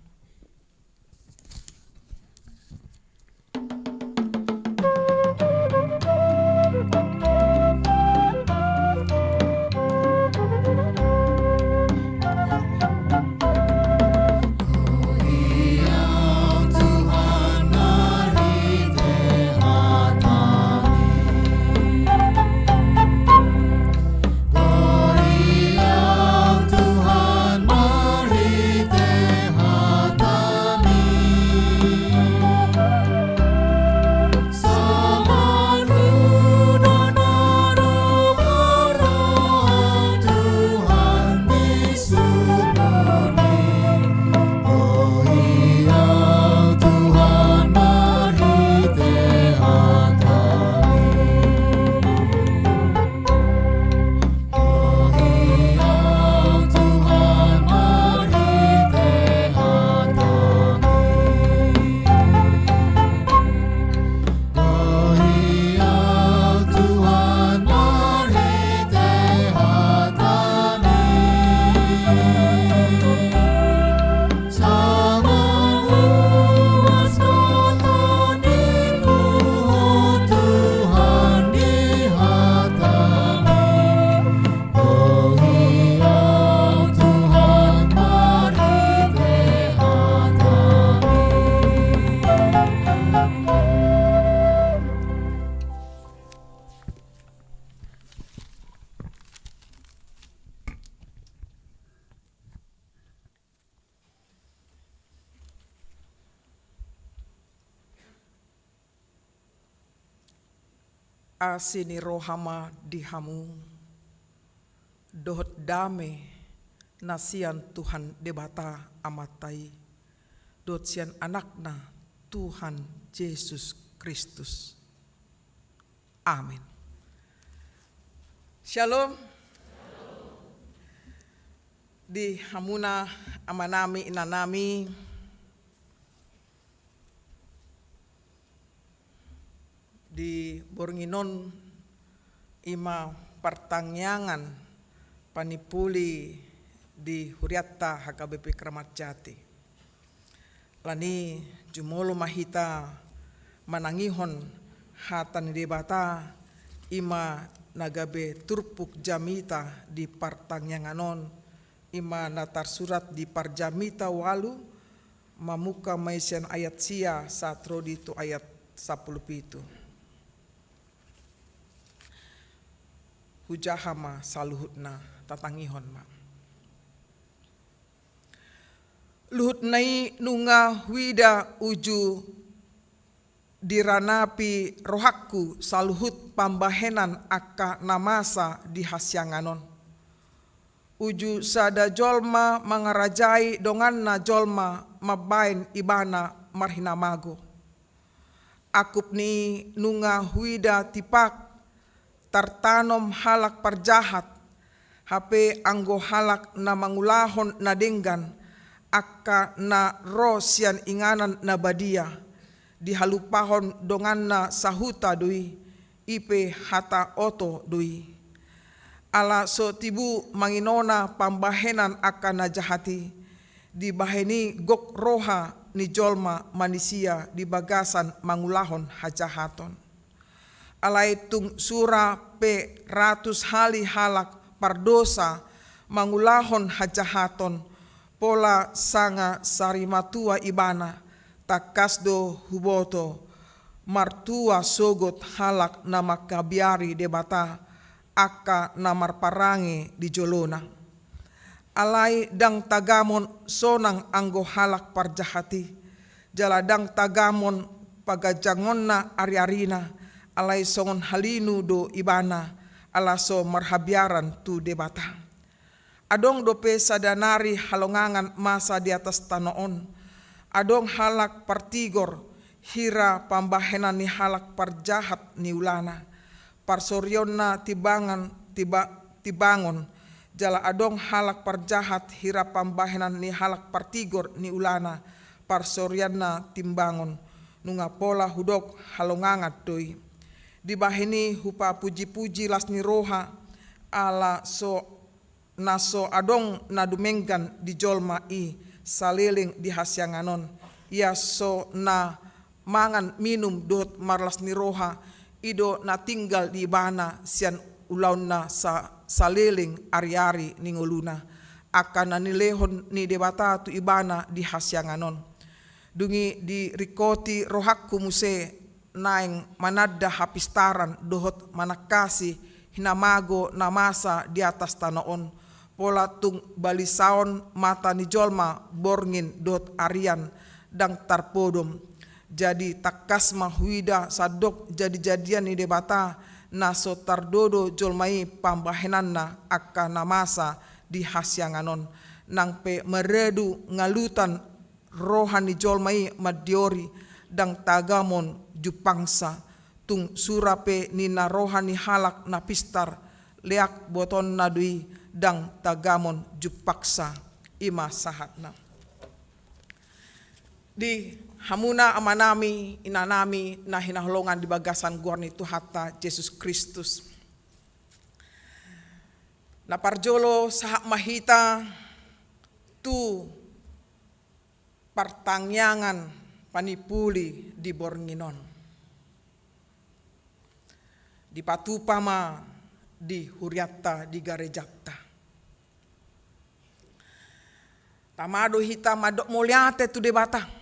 Asi ni roha ma di hamu, dohot dame na sian Tuhan Debata Amanta i, dohot sian Anakna Tuhan Jesus Kristus. Amen. Shalom. Di hamuna amanami, inanami, di borngin on i ma partangiangan panimpuli di hurianta H K B P Kramat Jati. Alani jumolo ma hita manangihon hata ni Debata I ma na gabe turpuk jamita di partangiangan on, i ma na tarsurat di Parjamita ualu, mamungka ma i sian ayat sia sahat ro di tu ayat sampulu pitu. Hujaha ma saluhutna, tatangihon ma. Luhutna i nunga huida uju diranapi rohangku saluhut pambahenan angka na masa di hasiangan on. Uju sada jolma mangarajai donganna jolma mambahen ibana marhinamago. Angkup ni i nunga huida tipak tartanom halak parjahat, hape anggo halak na mangulahon na denggan, angka na ro sian inganan na badia, dihalupahon donganna sahuta do i, i pe hata oto do i. Ala so tibu manginona pambahenan angka na jahat i, dibahen i gok roha ni jolma manisia di bagasan mangulahon hajahaton. Alai tung sura pe ratus hali halak pardosa mangulahon hajahaton, pola sanga sarimatua ibana, tangkas do huboto, martua sogot halak na mangkabiari Debata, angka na marparange di jolona. Alai ndang tagamon sonang anggo halak parjahat i, jala ndang tagamon paganjangonna ariarina, alai songon halinu do ibana, ala so marhabiaran tu Debata. Adong dope sada nari halongangan masa di atas tano on. Adong halak partigor, hira pambahenan ni halak parjahat niulana. Parsorionna timbangan, timba-, timbangon. Jala adong halak parjahat, hira pambahenan ni halak partigor niulana, parsorianna timbangon. Nunga pola hudok halongangan do i. Dibahen i hupapujipuji las ni roha, ala so na so adong na dumenggan di jolma i saleleng di hasiangan on. Ia so na mangan minum dohot marlas ni roha, i do na tinggal di ibana sian ulaonna sa-, saleleng ariari ni ngoluna. Angka na nilehon ni Debata tu ibana di hasiangan on. Dung i diringkoti rohangku muse naeng mananda hapistaran dohot manangkasi hinamago na masa di atas tano on, pola tung balisaon mata ni jolma borngin dohot arian ndang tarpodom. Jadi tangkas ma huida sandok jadijadian ni Debata na so tardodo jolma i pambahenanna angka na masa di hasiangan on, nang pe maradu ngalutan roha ni jolma i mandiori, ndang tagamon jumpangsa, tung sura pe ninna roha ni halak na pistar, leak botonna do i, ndang tagamon jumpangsa. I ma sahatna. Di hamuna amanami, inanami, na hinaholongan di bagasan goar ni Tuhanta Jesus Kristus. Na parjolo sahat ma hita tu partangiangan panipuli di borngin on. Dipatupa ma di hurianta, di garejanta. Tama do hita mandok mauliate tu Debata.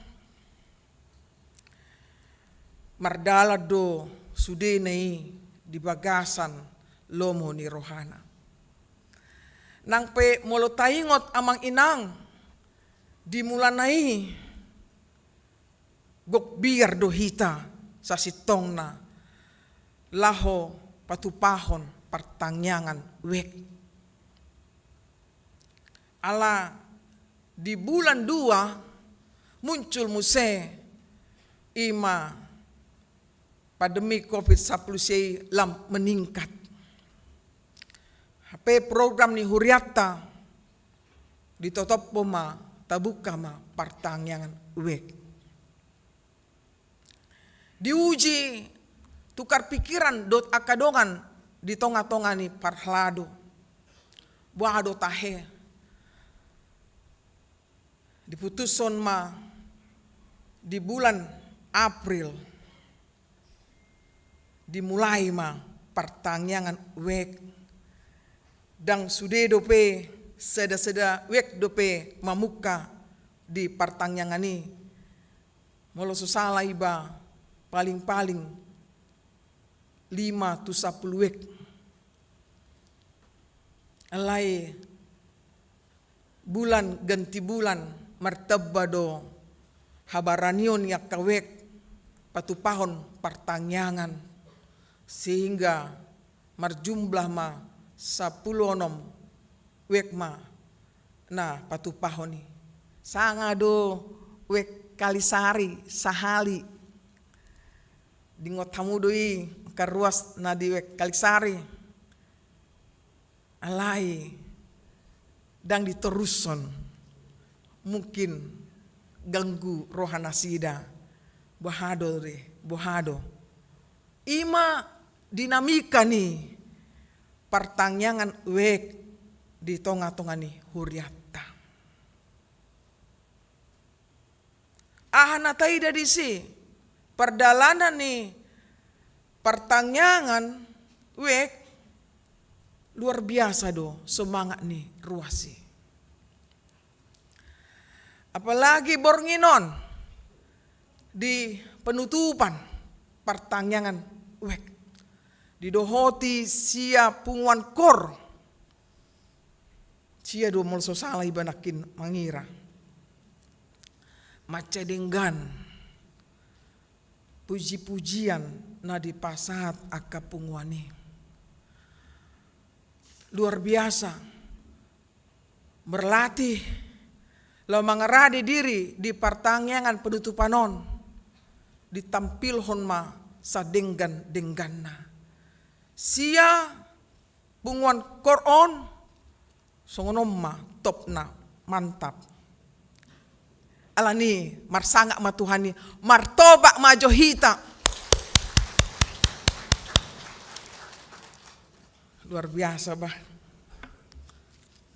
Mardalan do sudena i di bagasan lomo ni rohana. Nang pe molo taingot amang inang, di mulana i gok biar do hita sasintongna laho patupahon partangiangan wijk. Ala di bulan dua muncul muse i ma pandemi covid sampulu sia i lam meningkat. Hape program ni hurianta ditotopon ma, tabuka ma partangiangan wijk. Diuji tukar pikiran dohot angka dongan di tongatonga ni parhalado. Boha do tahe? Diputushon ma di bulan April, dimulai ma partangiangan wijk. Ndang sude dope, sada-sada wijk dope mamungka di partangiangan i. Molo so sala iba, paling-paling lima tu sampulu wijk. Alai bulan ganti bulan martamba do habaranion ni angka wijk patupahon partangiangan, sehingga marjumlah ma sampulu onom wijk ma na patupahon i. Sanga do wijk Kalisari sahali. Diingot hamu do i angka ruas na di wijk Kalisari. Alai ndang ditorushon, mungkin ganggu roha nasida. Boha do re, boha do. I ma dinamika ni partangiangan wijk di tonga-tonga ni hurianta. Aha na taida disi? Pardalanan ni partangiangan wijk, luar biasa do semangat ni ruas i. Apalagi borngin on di penutupan partangiangan wijk, didohoti sia punguan koor. Sia do molo so sala iba nangkin mangira. Mansai denggan puji-pujian na dipasahat angka punguan i. Luar biasa. Berlatih laho mangarade diri di partangiangan penutupan on, ditampilhon ma sadenggan-dengganna. Sia punguan koor on, songon on ma topna, mantap. Alani marsangap ma Tuhan i, martopak ma jo hita. Luar biasa bah.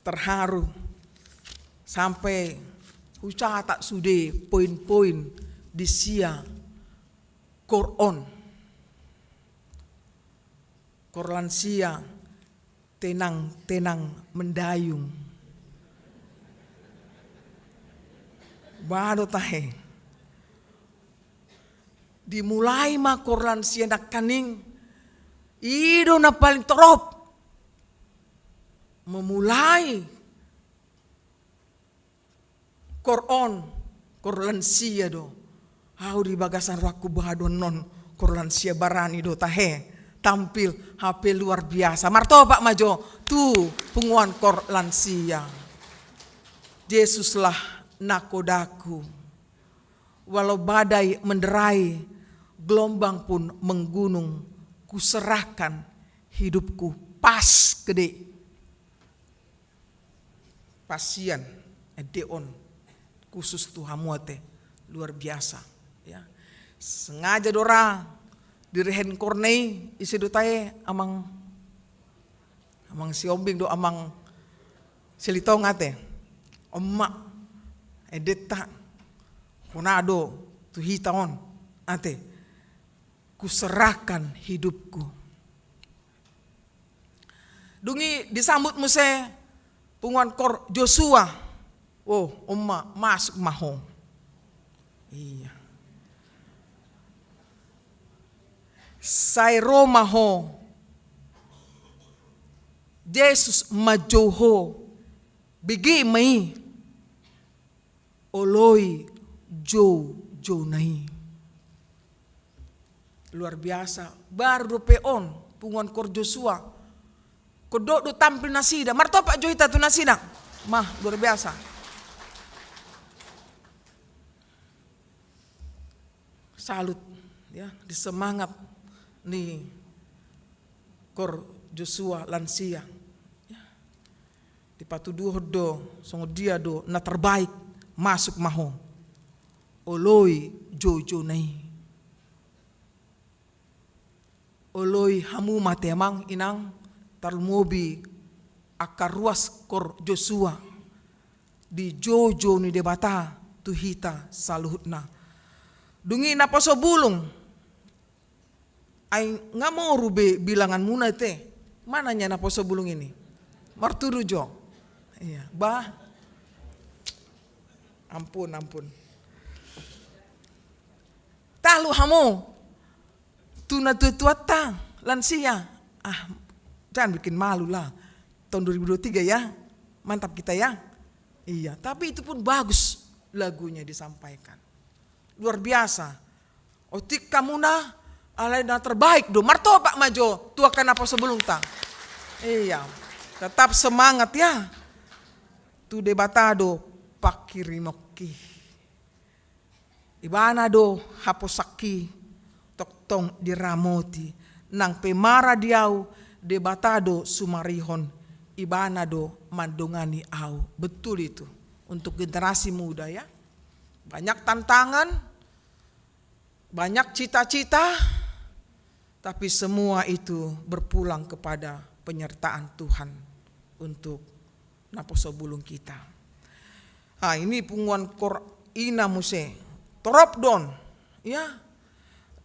Terharu. Sampai hucatat sude poin-poin di sia koor on. Koor lansia, tenang-tenang mendayung. Bah do tahe. Dimulai ma koor lansia nangkaning, i do na paling torop. Memulai koor on, koor lansia do. Au di bagasan rohangku bah do annon koor lansia barani do tahe tampil, hape luar biasa. Martopak ma jo tu punguan koor lansia. Yesuslah nakodaku, walau badai menderai, gelombang pun menggunung, kuserahkan hidupku. Pas gede. Pasian, ende on khusus tu hamu ate, luar biasa. Ya. Sengaja do ra direhen koor na i, ise do tahe, amang, amang Siombing do amang Silitonga ate. On ma, endenta, hona do tu hita on ate. Kuserahkan hidupku. Dung i disambut muse punguan koor Josua. Oh, on ma, masuk ma ho. Iya. Sai ro ma ho. Jesus manjou ho. Bege ma i. Oloi joujouna i. Luar biasa. Baru dope on, punguan koor Josua. Kodok do tampil nasida. Martopak jo hita tu nasida. Mah, luar biasa. Salut, ya, di semangat ni koor Josua lansia. Ya. Dipatuduhon do, songon dia do, na terbaik, masuk ma ho. Oloi joujouna i. Oloi hamu ma ate amang inang, tarlumobi angka ruas koor Josua. Dijoujou ni Debata tu hita saluhutna. Dung i naposo bulung. Ai nga moru be bilanganmuna te. Mana nia naposo bulung ini? Martudu jo. Iya, bah. Ampun, ampun. Talu hamu. Tu natua-tuanta, lansia. Ah, jangan bikin malu lah. Tahun dua ribu dua puluh tiga ya. Mantap kita ya. Iya, tapi itu pun bagus lagunya disampaikan. Luar biasa. Otik hamuna, alai na terbaik do. Martopak ma jo tu angka naposo bulungta. Iya. Tetap semangat ya. Tu Debata do pangkirimonki. Ibana do haposanki, tongtong diramoti. Nang pe mara di ahu, Debata do sumarihon. Ibana do mandongani ahu. Betul itu. Untuk generasi muda ya. Banyak tantangan, banyak cita-cita, tapi semua itu berpulang kepada penyertaan Tuhan untuk naposo bulung kita. Ah, ini punguan kor ina muse. Torop do on, ya.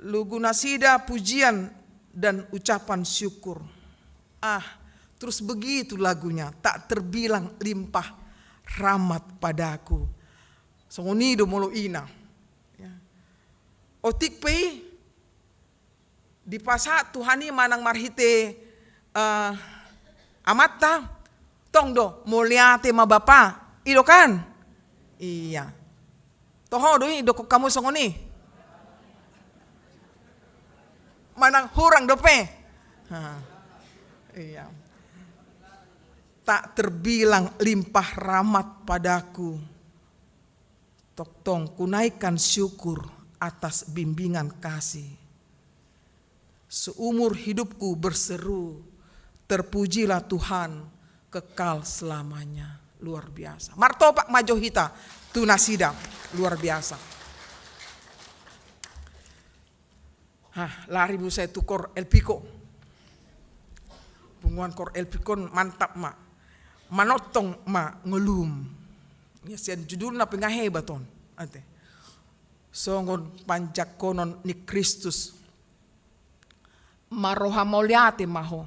Lagu nasida pujian dan ucapan syukur. Ah, terus begitu lagunya, tak terbilang limpah rahmat padaku. Songon i do molo ina. Ya. Otik pe i dipasahat Tuhan i manang marhite, eh, amanta, tong do, mauliate ma Bapa, i do kan? Iya. Toho do i, dokkon hamu songon i. Manang hurang dope. Ha. Iya. Tak terbilang limpah rahmat padaku. Tongtong kunaikkan syukur atas bimbingan kasih. Seumur hidupku berseru, terpujilah Tuhan kekal selamanya. Luar biasa. Martopak ma jo hita tu nasida. Luar biasa. Hah, lari muse tu kor Elpiko. Punguan kor Elpiko on mantap ma. Manongtong ma ngolum. Ya, sian judulna pe nga hebat on. Ate. Songon panjangkonon ni Kristus. Marroha mauliate ma ho.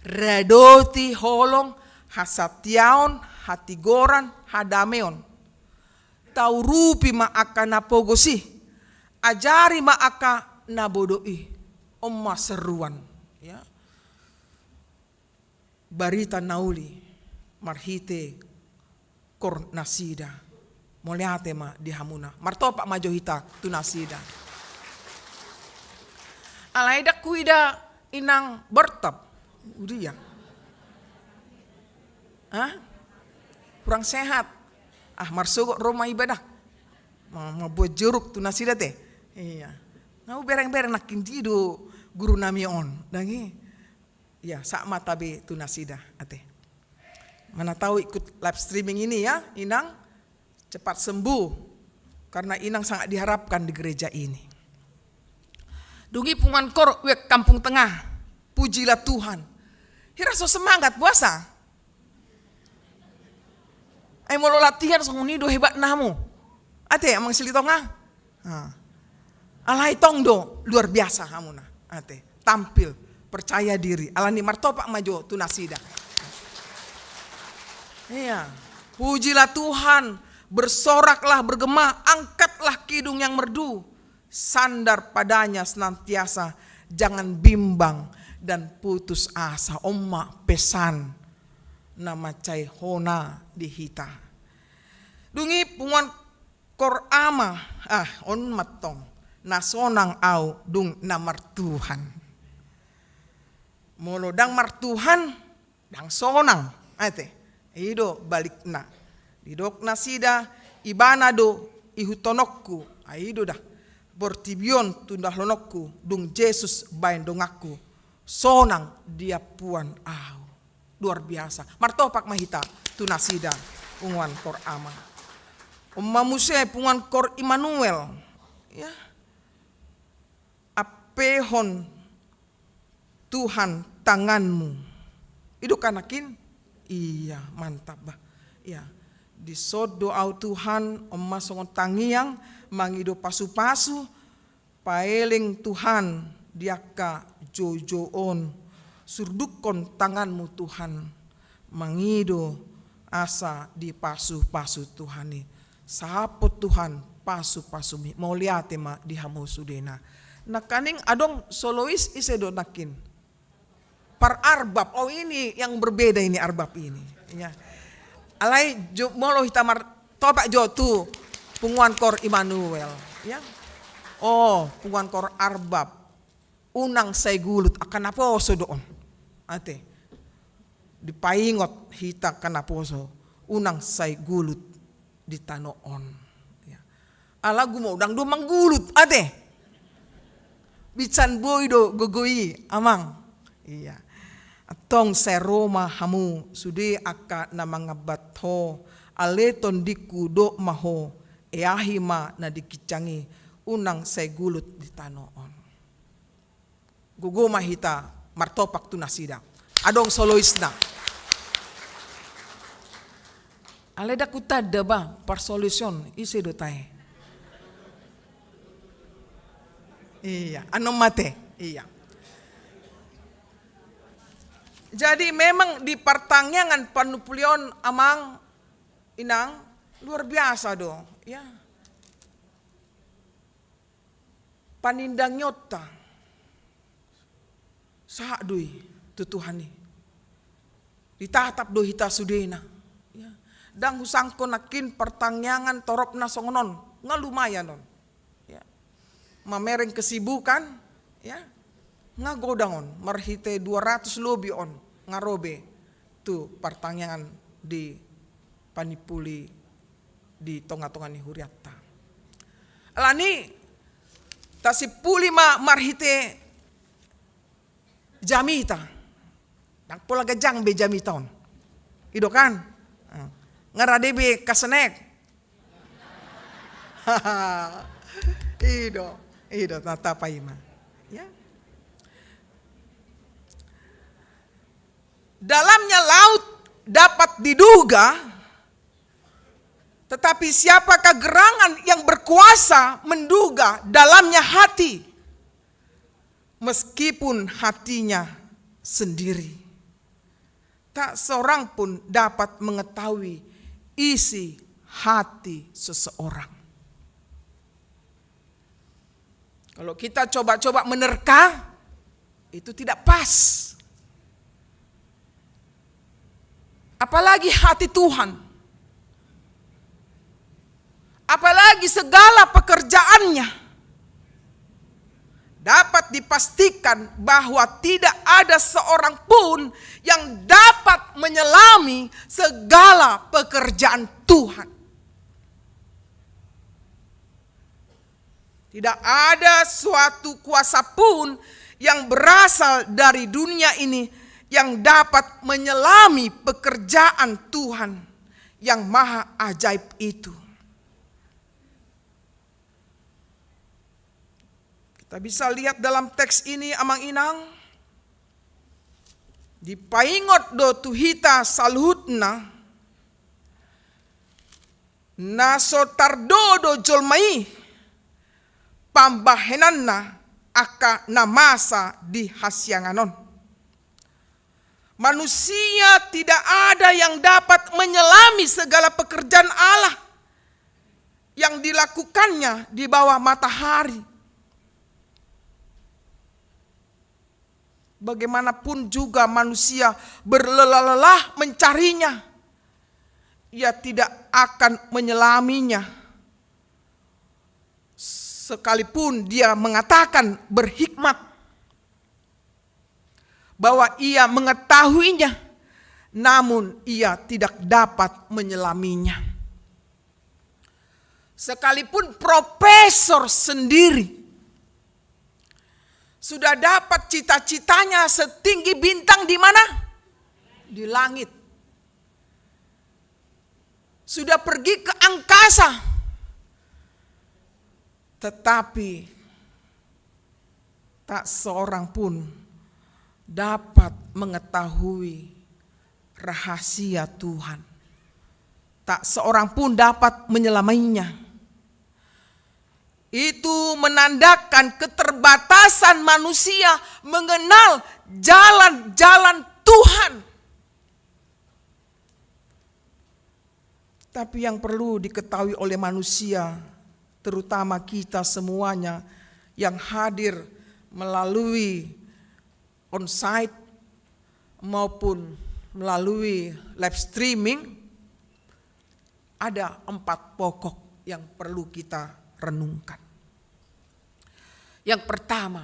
Radoti holong, hasatiaon, hatigoran, hadameon. Taurupi ma angka na pogos i, ajari ma angka na bodo i. On ma seruan, ya. Barita na uli marhite kor nasida. Mauliate ma di hamuna. Martopak ma jo hita tu nasida. Alai ndang huida inang Bertap. Udia. Hah? Kurang sehat. Ah, marsogot ro ma iba da. Ma-, mambuat jeruk tu nasida te. Iya. Nga hubereng-bereng nangkin dia do guru nami on. Ndang i. Iya, sahat ma tabe tu nasida, ate. Mana tahu ikut live streaming ini ya, Inang. Cepat sembuh, karena Inang sangat diharapkan di gereja ini. Dung i punguan kor, wek Kampung Tengah, pujilah Tuhan. Hira so semangat puasa. Ai molo latihan songon i do hebatna hamu. Ate, Amang Silitonga. Ah. Alai tong do luar biasa hamuna. Ate, tampil, percaya diri. Alani martopak ma jo tu nasida. Iya. Pujilah Tuhan, bersoraklah, bergema, angkatlah kidung yang merdu. Sandar padanya senantiasa, jangan bimbang dan putus asa. On ma pesan na mansai hona di hita. Dung i punguan kor ama, ah, on mantong, na sonang au dung na martuhan. Molo ndang martuhan, ndang sonang, ate. I do balikna. Didok nasida, Ibana do ihuthononku, ai i do da. Portibi on tundalhononku, dung Jesus baen donganku. Sonang diampuan au. Luar biasa. Martopak ma hita tu nasida punguan kor ama. On ma muse punguan kor Immanuel. Ya. Ampehon Tuhan tanganmu. I do kan nangkin? Iya, mantap bah. Ya. Dison do au Tuhan, on ma songon tangiang, mangido pasu-pasu, paeleng Tuhan, di angka joujou on, surdukkon tanganmu Tuhan, mangido asa dipasupasu Tuhan i. Sahat Tuhan pasupasumi, mauliate ma di hamu sudena. Nangkaning adong solois, ise do nangkin? Par arbab. Oh, ini yang berbeda ini, arbab ini. Ya. Alai jo, molo hita mar, topak jo tu punguan kor Immanuel. Ya. Oh, punguan kor arbab. Unang sai gulut, angka naposo do on. Ate. Dipaingot hita angka naposo. Unang sai gulut di tano on. Ya. Ala gumodang do manggulut, ate. Binsan boi do gogo i, amang. Iya. Antong sai ro ma hamu sude angka na mangambat ho, ale tondingku dok ma ho, eahi ma na di ginjang i, unang sai gulut di tano on. Gogo ma hita martopak tu nasida. Adong soloisna. Alai ndang hutanda ba, par solois on, ise do tahe? Iya, annon ma ate. Iya. Jadi memang di partangiangan panupuli on, amang, inang, luar biasa do, ya. Panindangionta sahat do i tu Tuhan i. Ditatap do hita sudena. Ya. Ndang husangko nangkin partangiangan torop na songon on, nga lumayan on. Ya. Mamereng kesibukan, ya. Nga godang on, marhite dua ratus lobi on, nga ro be tu partangiangan di panipuli di tongatonga ni hurianta. Alani, tasimpuli ma marhite jamita. Ndang pola ganjang be jamita on. I do kan? Nga rade be kasnek. I do, i do, na tapaima. Ya. Dalamnya laut dapat diduga, tetapi siapakah gerangan yang berkuasa menduga dalamnya hati, meskipun hatinya sendiri? Tak seorang pun dapat mengetahui isi hati seseorang. Kalau kita coba-coba menerka, itu tidak pas. Apalagi hati Tuhan. Apalagi segala pekerjaannya. Dapat dipastikan bahwa tidak ada seorang pun yang dapat menyelami segala pekerjaan Tuhan. Tidak ada suatu kuasa pun yang berasal dari dunia ini yang dapat menyelami pekerjaan Tuhan yang maha ajaib itu. Kita bisa lihat dalam teks ini, amang inang, dipaingot do tu hita saluhutna, na so tardo do jolma i pambahenanna angka na masa di hasiangan on. Manusia tidak ada yang dapat menyelami segala pekerjaan Allah yang dilakukannya di bawah matahari. Bagaimanapun juga manusia berlelah-lelah mencarinya, ia tidak akan menyelaminya. Sekalipun dia mengatakan berhikmat bahwa ia mengetahuinya, namun ia tidak dapat menyelaminya. Sekalipun profesor sendiri sudah dapat cita-citanya setinggi bintang di mana? Di langit. Sudah pergi ke angkasa. Tetapi tak seorang pun dapat mengetahui rahasia Tuhan. Tak seorang pun dapat menyelamainya. Itu menandakan keterbatasan manusia mengenal jalan-jalan Tuhan. Tapi yang perlu diketahui oleh manusia, terutama kita semuanya yang hadir melalui onsite maupun melalui live streaming, ada empat pokok yang perlu kita renungkan. Yang pertama,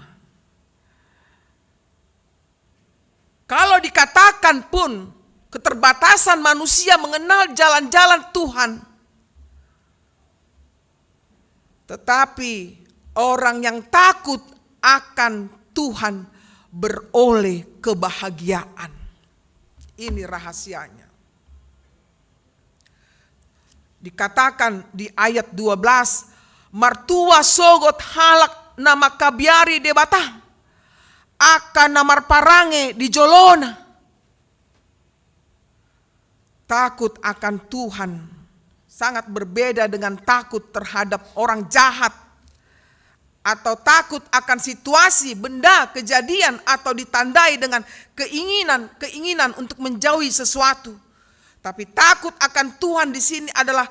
kalau dikatakan pun keterbatasan manusia mengenal jalan-jalan Tuhan, tetapi orang yang takut akan Tuhan beroleh kebahagiaan. Ini rahasianya. Dikatakan di ayat dua belas, martua sogot halak na mangkabiari Debata, angka na marparange di jolona. Takut akan Tuhan sangat berbeda dengan takut terhadap orang jahat atau takut akan situasi, benda, kejadian, atau ditandai dengan keinginan-keinginan untuk menjauhi sesuatu. Tapi takut akan Tuhan di sini adalah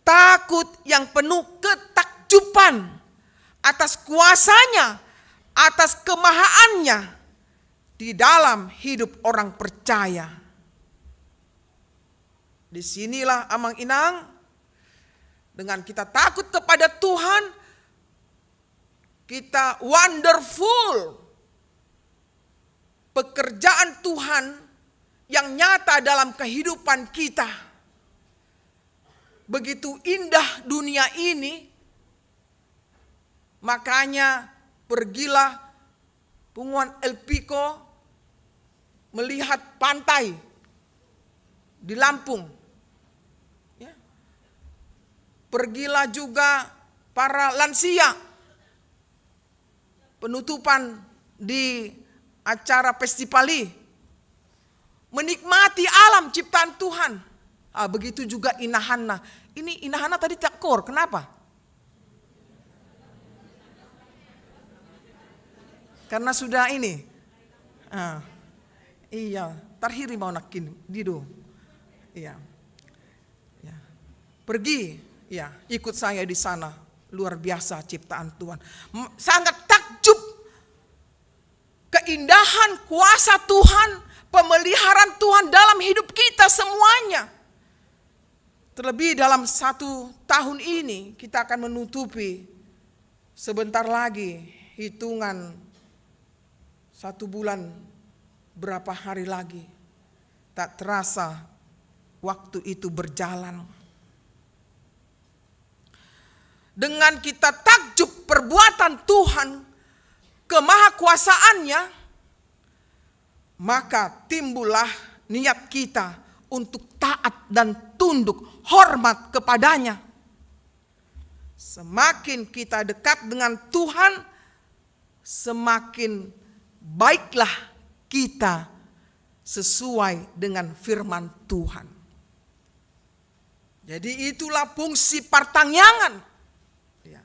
takut yang penuh ketakjuban atas kuasa-Nya, atas kemahaannya di dalam hidup orang percaya. Di sinilah, Amang Inang, dengan kita takut kepada Tuhan, kita wonderful pekerjaan Tuhan yang nyata dalam kehidupan kita. Begitu indah dunia ini, makanya pergilah Punguan Elpiko melihat pantai di Lampung. Ya. Pergilah juga para lansia, penutupan di acara festival i, menikmati alam ciptaan Tuhan. Ah, begitu juga inahanna. Ini inahanna tadi tak kor, kenapa? Karena sudah ini. Ah, iya, tarhiri mau nakin dido. Iya. Ya. Pergi, ya, ikut saya di sana. Luar biasa ciptaan Tuhan. M-, sangat takjub keindahan kuasa Tuhan, pemeliharaan Tuhan dalam hidup kita semuanya. Terlebih dalam satu tahun ini, kita akan menutupi sebentar lagi, hitungan satu bulan, berapa hari lagi. Tak terasa waktu itu berjalan. Dengan kita takjub perbuatan Tuhan, kemahakuasaan-Nya, maka timbullah niat kita untuk taat dan tunduk hormat kepada-Nya. Semakin kita dekat dengan Tuhan, semakin baiklah kita sesuai dengan firman Tuhan. Jadi, itulah fungsi partangiangan. Ya.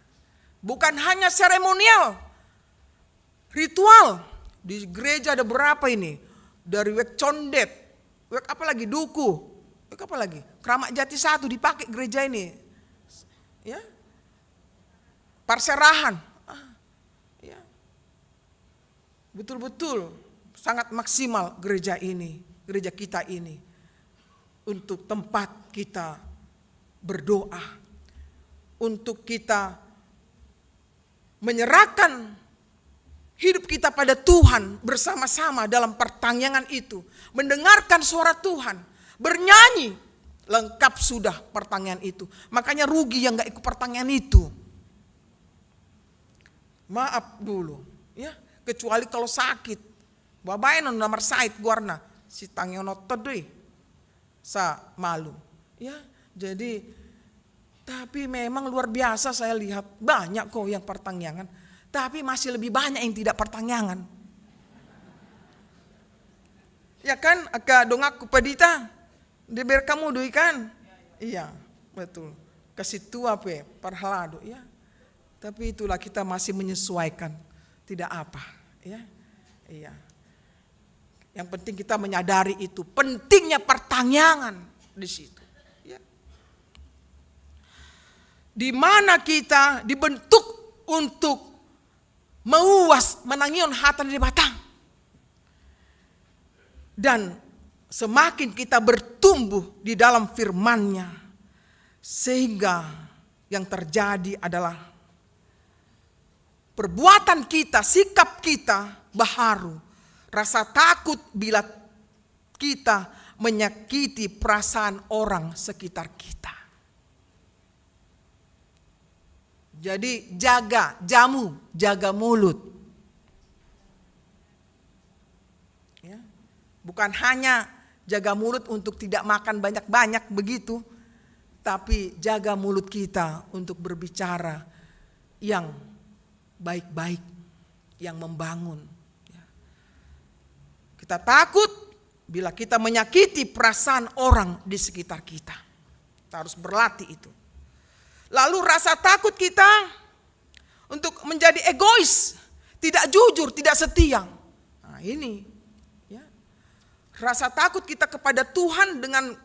Bukan hanya seremonial, ritual. Di gereja ada berapa ini? Dari wijk condet, wijk apa lagi? Duku, wijk apa lagi? Keramat Jati satu dipakai gereja ini. Ya. Parserahan. Ah, ya. Betul-betul sangat maksimal gereja ini, gereja kita ini, untuk tempat kita berdoa, untuk kita menyerahkan hidup kita pada Tuhan bersama-sama dalam partangiangan itu, mendengarkan suara Tuhan, bernyanyi, lengkap sudah partangiangan itu. Makanya rugi yang nggak ikut partangiangan itu. Maaf dulu, ya, kecuali kalau sakit. Babaen on na marsahit goarna, sitangihon on do i. Sa malum. Ya, jadi, tapi memang luar biasa saya lihat, banyak kok yang partangiangan, tapi masih lebih banyak yang tidak partangiangan. Ya kan, angka donganku pandita, di ber kamu doi kan? Iya, betul. Kasi tua pe, parhalado, ya. Tapi itulah, kita masih menyesuaikan. Tidak apa, ya. Iya. Yang penting kita menyadari itu, pentingnya pertangiangan di situ. Ya. Di mana kita dibentuk untuk mauas, manangihon hata ni Debata. Dan semakin kita bertumbuh di dalam firman-Nya, sehingga yang terjadi adalah perbuatan kita, sikap kita baharu. Rasa takut bila kita menyakiti perasaan orang sekitar kita. Jadi, jaga jamu, jaga mulut. Ya. Bukan hanya jaga mulut untuk tidak makan banyak-banyak begitu, tapi jaga mulut kita untuk berbicara yang baik-baik, yang membangun. Ya. Kita takut bila kita menyakiti perasaan orang di sekitar kita. Kita harus berlatih itu. Lalu, rasa takut kita untuk menjadi egois, tidak jujur, tidak setia. Nah, ini, ya. Rasa takut kita kepada Tuhan dengan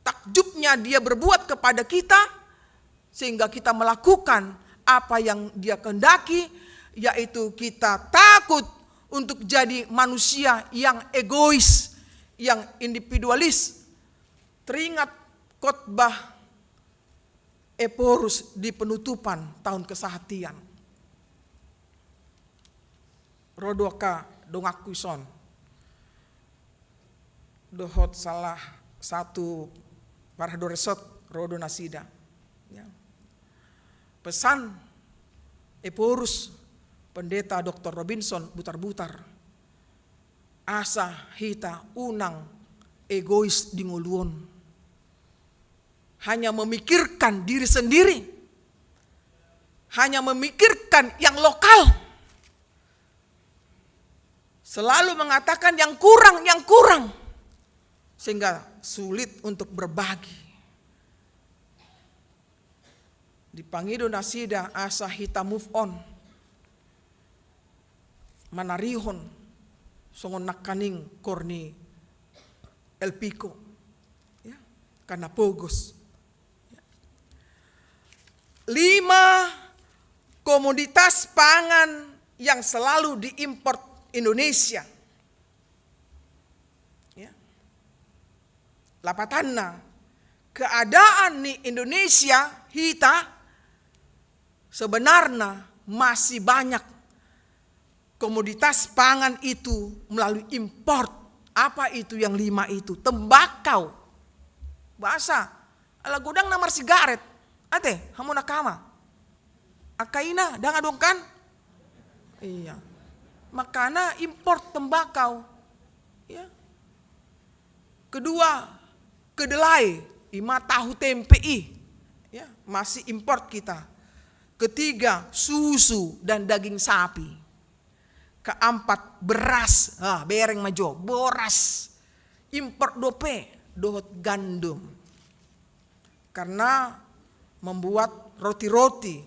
takjubnya Dia berbuat kepada kita, sehingga kita melakukan apa yang Dia kehendaki, yaitu kita takut untuk jadi manusia yang egois, yang individualis. Teringat khotbah Ephorus di penutupan tahun kesahatian. Ro do angka donganku dison dohot salah satu pardoresot, ro do nasida. Ya. Pesan Ephorus, Pendeta Doktor Robinson Butarbutar, asa hita unang egois di ngolu on. Hanya memikirkan diri sendiri, hanya memikirkan yang lokal, selalu mengatakan yang kurang, yang kurang, sehingga sulit untuk berbagi. Dipangido nasida asa hita move on, manarihon songon nangkaning koor ni Elpiko, ya, karena pogos. Ya. Lima komoditas pangan yang selalu diimpor Indonesia. Ya. Lapatanna, keadaan ni Indonesia, hita, sebenarnya masih banyak komoditas pangan itu melalui impor. Apa itu yang lima itu? Tembakau. Boasa? Ala godang na marsigaret. Ate, hamu na hama. Angka ina, ndang adong kan? Iya. Makana impor tembakau. Ya. Kedua, kedelai, ima tahu tempe i. Ya, masih impor kita. Ketiga, susu dan daging sapi. Keempat, beras. Ah, bereng ma jo, boras. Impor dope, dohot gandum. Karena membuat roti-roti,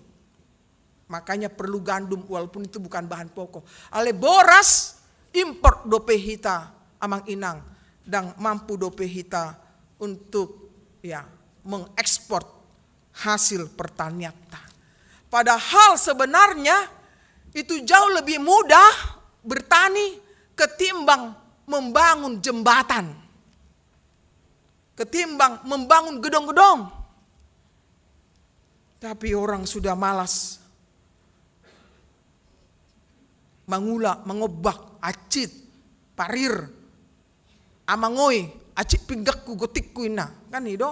makanya perlu gandum, walaupun itu bukan bahan pokok. Alai boras, impor dope hita, amang inang, ndang mampu dope hita untuk, ya, mengekspor hasil pertanianta. Padahal sebenarnya itu jauh lebih mudah bertani ketimbang membangun jembatan, ketimbang membangun gedong-gedong. Tapi orang sudah malas mangula, mangombak, acit, parir, amang oi, acit pinggangku, gotikku, inna. Kan i do?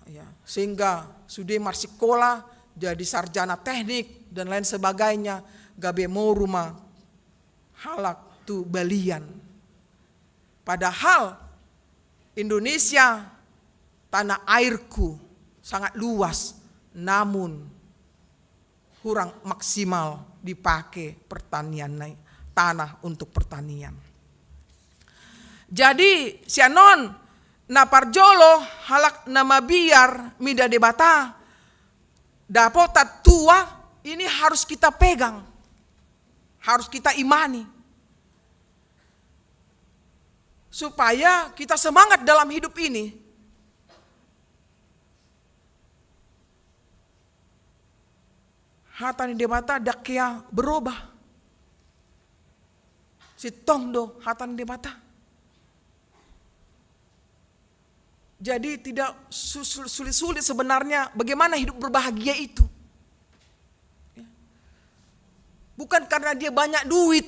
Ya, sehingga sude marsikola, jadi sarjana teknik, dan lain sebagainya, gabe moru ma halak tu balian. Padahal Indonesia, tanah airku, sangat luas, namun kurang maksimal dipake pertanian na i, tanah untuk pertanian. Jadi, sian on, na parjolo, halak na mabiar mida Debata, dapotan tua, Ini harus kita pegang, harus kita imani, supaya kita semangat dalam hidup ini. Hata ni Debata ndang hea berubah. Sintong do hata ni Debata. Jadi tidak su-, su-, sulit-sulit sebenarnya bagaimana hidup berbahagia itu. Ya. Bukan karena dia banyak duit.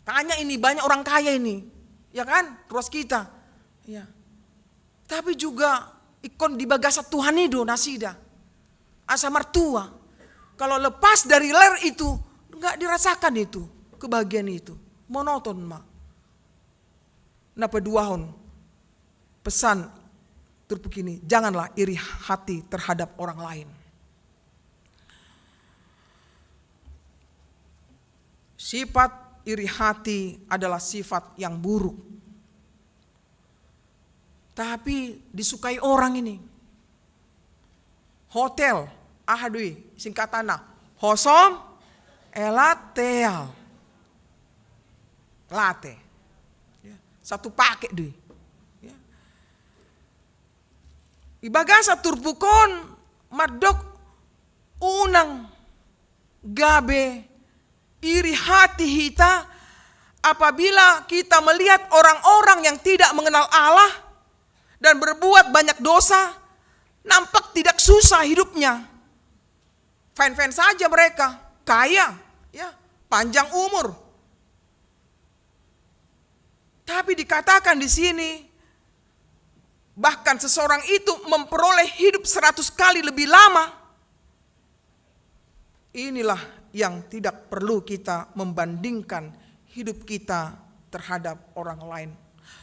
Tanya ini, banyak orang kaya ini. Ya kan? Ruas kita. Ya. Tapi juga ingkon di bagasan Tuhan i do nasida. Asa martua. Kalau lepas dari ler itu, nggak dirasakan itu, kebahagiaan itu. Monoton ma. Na paduahon, pesan turpuk ini, janganlah iri hati terhadap orang lain. Sifat iri hati adalah sifat yang buruk. Tapi disukai orang ini. Hotel, aha do i singkatanna? Hosom, elat, teal. Late. Ya, satu paket do i. Ya. Di bagasan turpuk on mandok unang gabe iri hati hita apabila kita melihat orang-orang yang tidak mengenal Allah dan berbuat banyak dosa, nampak tidak susah hidupnya. Fine-fine saja mereka, kaya, ya, panjang umur. Tapi dikatakan di sini, bahkan seseorang itu memperoleh hidup seratus kali lebih lama. Inilah yang tidak perlu kita membandingkan hidup kita terhadap orang lain.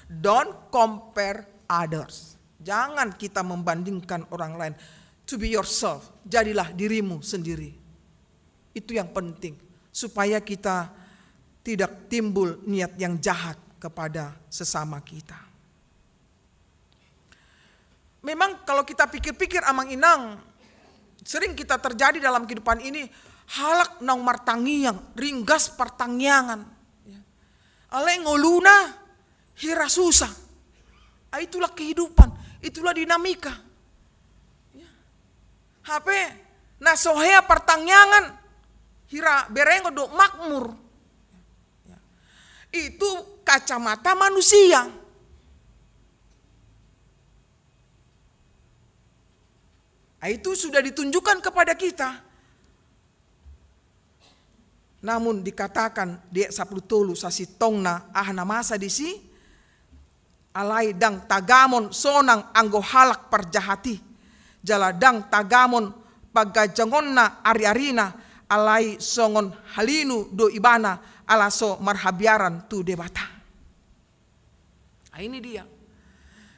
Don't compare others. Jangan kita membandingkan orang lain. To be yourself. Jadilah dirimu sendiri. Itu yang penting. Supaya kita tidak timbul niat yang jahat kepada sesama kita. Memang kalau kita pikir-pikir, Amang Inang, sering kita terjadi dalam kehidupan ini, halak naung martangiang, ringgas partangiangan. Ya. Alai ngoluna hira susah. Ah, itulah kehidupan, itulah dinamika. Ya. Hape na so hea partangiangan, hira berengon do makmur. Ya. Itu kacamata manusia. Ah, itu sudah ditunjukkan kepada kita. Namun dikatakan di ayat sampulu tolu, sasintongna aha na masa disi, alai ndang tagamon sonang anggo halak parjahat i, jala ndang tagamon pangganjangonna ari-arina, alai songon halinu do ibana, ala so marhabiaran tu Debata. Ah, ini dia.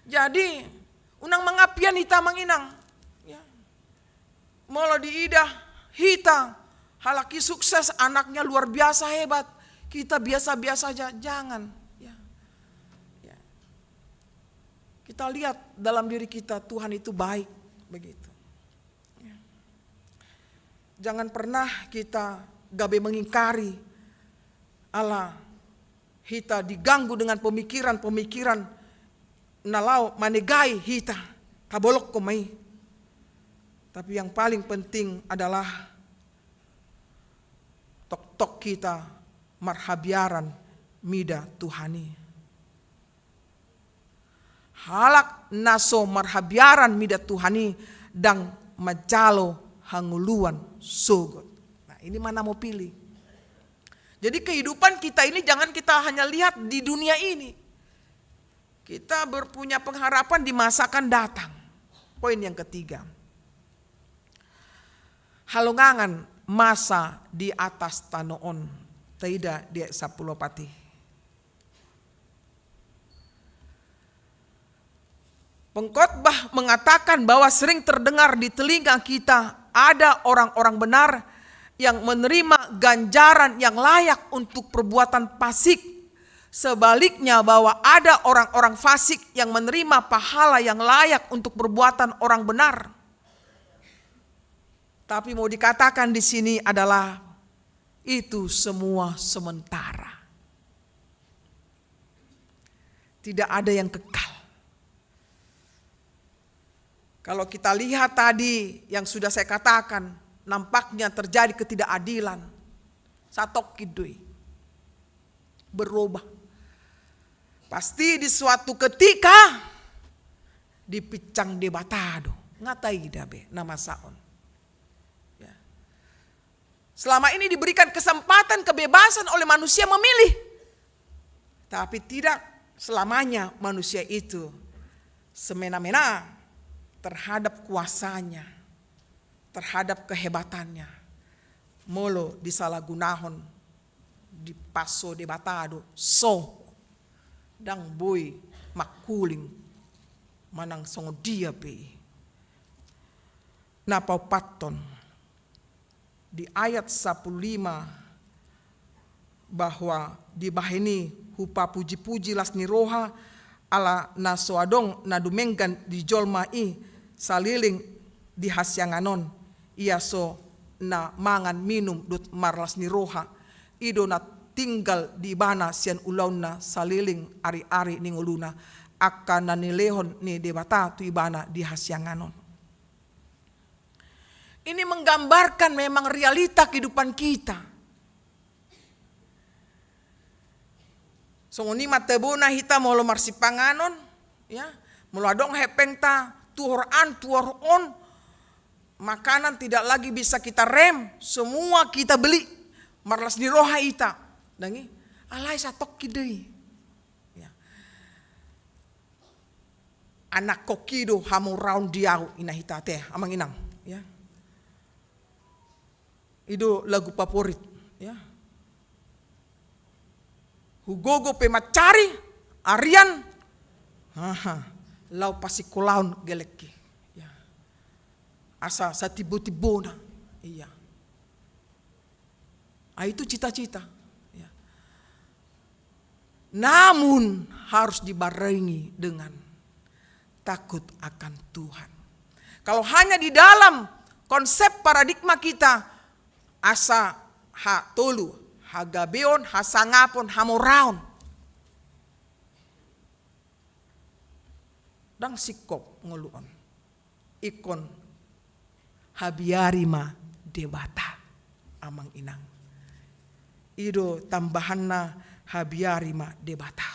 Jadi, unang mangampian hita, Amang Inang. Ya. Molo diidah hita, halak i sukses, anaknya luar biasa hebat, kita biasa-biasa saja, jangan. Ya. Ya. Kita lihat dalam diri kita, Tuhan itu baik, begitu. Ya. Jangan pernah kita gabe mengingkari ala hita diganggu dengan pemikiran-pemikiran na laho manegai hita, tabolongkon ma i. Tapi yang paling penting adalah tongtong hita marhabiaran mida Tuhan i. Halak na so marhabiaran mida Tuhan i ndang manjalo hangoluan sogot. Nah, ini ma na mopil i. Jadi kehidupan kita ini jangan kita hanya lihat di dunia ini. Kita berpunya pengharapan di masa akan datang. Poin yang ketiga. Halongangan masa di atas tano on. Taida di ayat sampulu opat i. Pengkhotbah mengatakan bahwa sering terdengar di telinga kita, ada orang-orang benar yang menerima ganjaran yang layak untuk perbuatan fasik. Sebaliknya, bahwa ada orang-orang fasik yang menerima pahala yang layak untuk perbuatan orang benar. Tapi mau dikatakan di sini adalah itu semua sementara. Tidak ada yang kekal. Kalau kita lihat tadi yang sudah saya katakan, nampaknya terjadi ketidakadilan. Satongkin do i. Berubah. Pasti di suatu ketika dipinsang Debata do. Nga taida be na masa on. Ya. Selama ini diberikan kesempatan, kebebasan oleh manusia memilih. Tapi tidak selamanya manusia itu semena-mena terhadap kuasanya, terhadap kehebatannya. Molo disalahgunahon, dipaso Debata do, so, ndang boi mangkuling manang songon dia pe i. Na paopathon, di ayat sampulu lima, bahwa dibahen i hupapuji-puji las ni roha, ala na so adong na dumenggan di jolma i saleleng di hasiangan on, ia so na mangan minum dohot marlas ni roha, i do na tinggal di ibana sian ulaonna saleleng ari-ari ni ngoluna, angka na nilehon ni Debata tu ibana di hasiangan on. Ini menggambarkan memang realita kehidupan kita. Songon i ma tabona hita molo marsipanganon, ya, molo adong hepengta, tuhor an, tuhor on, makanan tidak lagi bisa kita rem, semua kita beli, marlas ni roha hita. Ndang i, alai satongkin do i. Ya. Anak koki do hamoraon di au, ina hita te, amang inang. Ya. I do lagu favorit, ya. Hugogo pe mancari arian, aha, laho pasingkolaon gelek i. Ya. Asa satimbo-timbona. Iya. Ah, itu cita-cita. Ya. Namun harus dibarengi dengan takut akan Tuhan. Kalau hanya di dalam konsep paradigma kita, asa hatolu, hagabeon, hasangapon, hamoraon, ndang singkop ngolu on. Ingkon habiari ma Debata, amang inang. I do tambahanna, habiari ma Debata.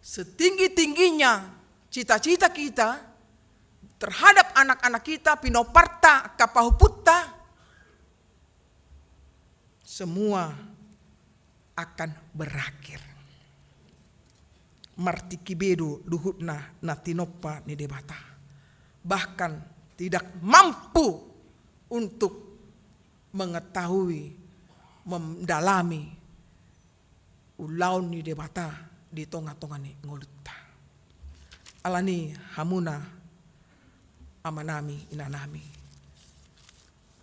Setinggi-tingginya cita-cita kita terhadap anak-anak kita, pinomparta, angka pahomputta, semua akan berakhir. Martingki be do luhutna na tinompa ni Debata. Bahkan tidak mampu untuk mengetahui, mendalami ulaon ni Debata di tonga-tonga ni ngolunta. Alani i hamuna amanami, inanami,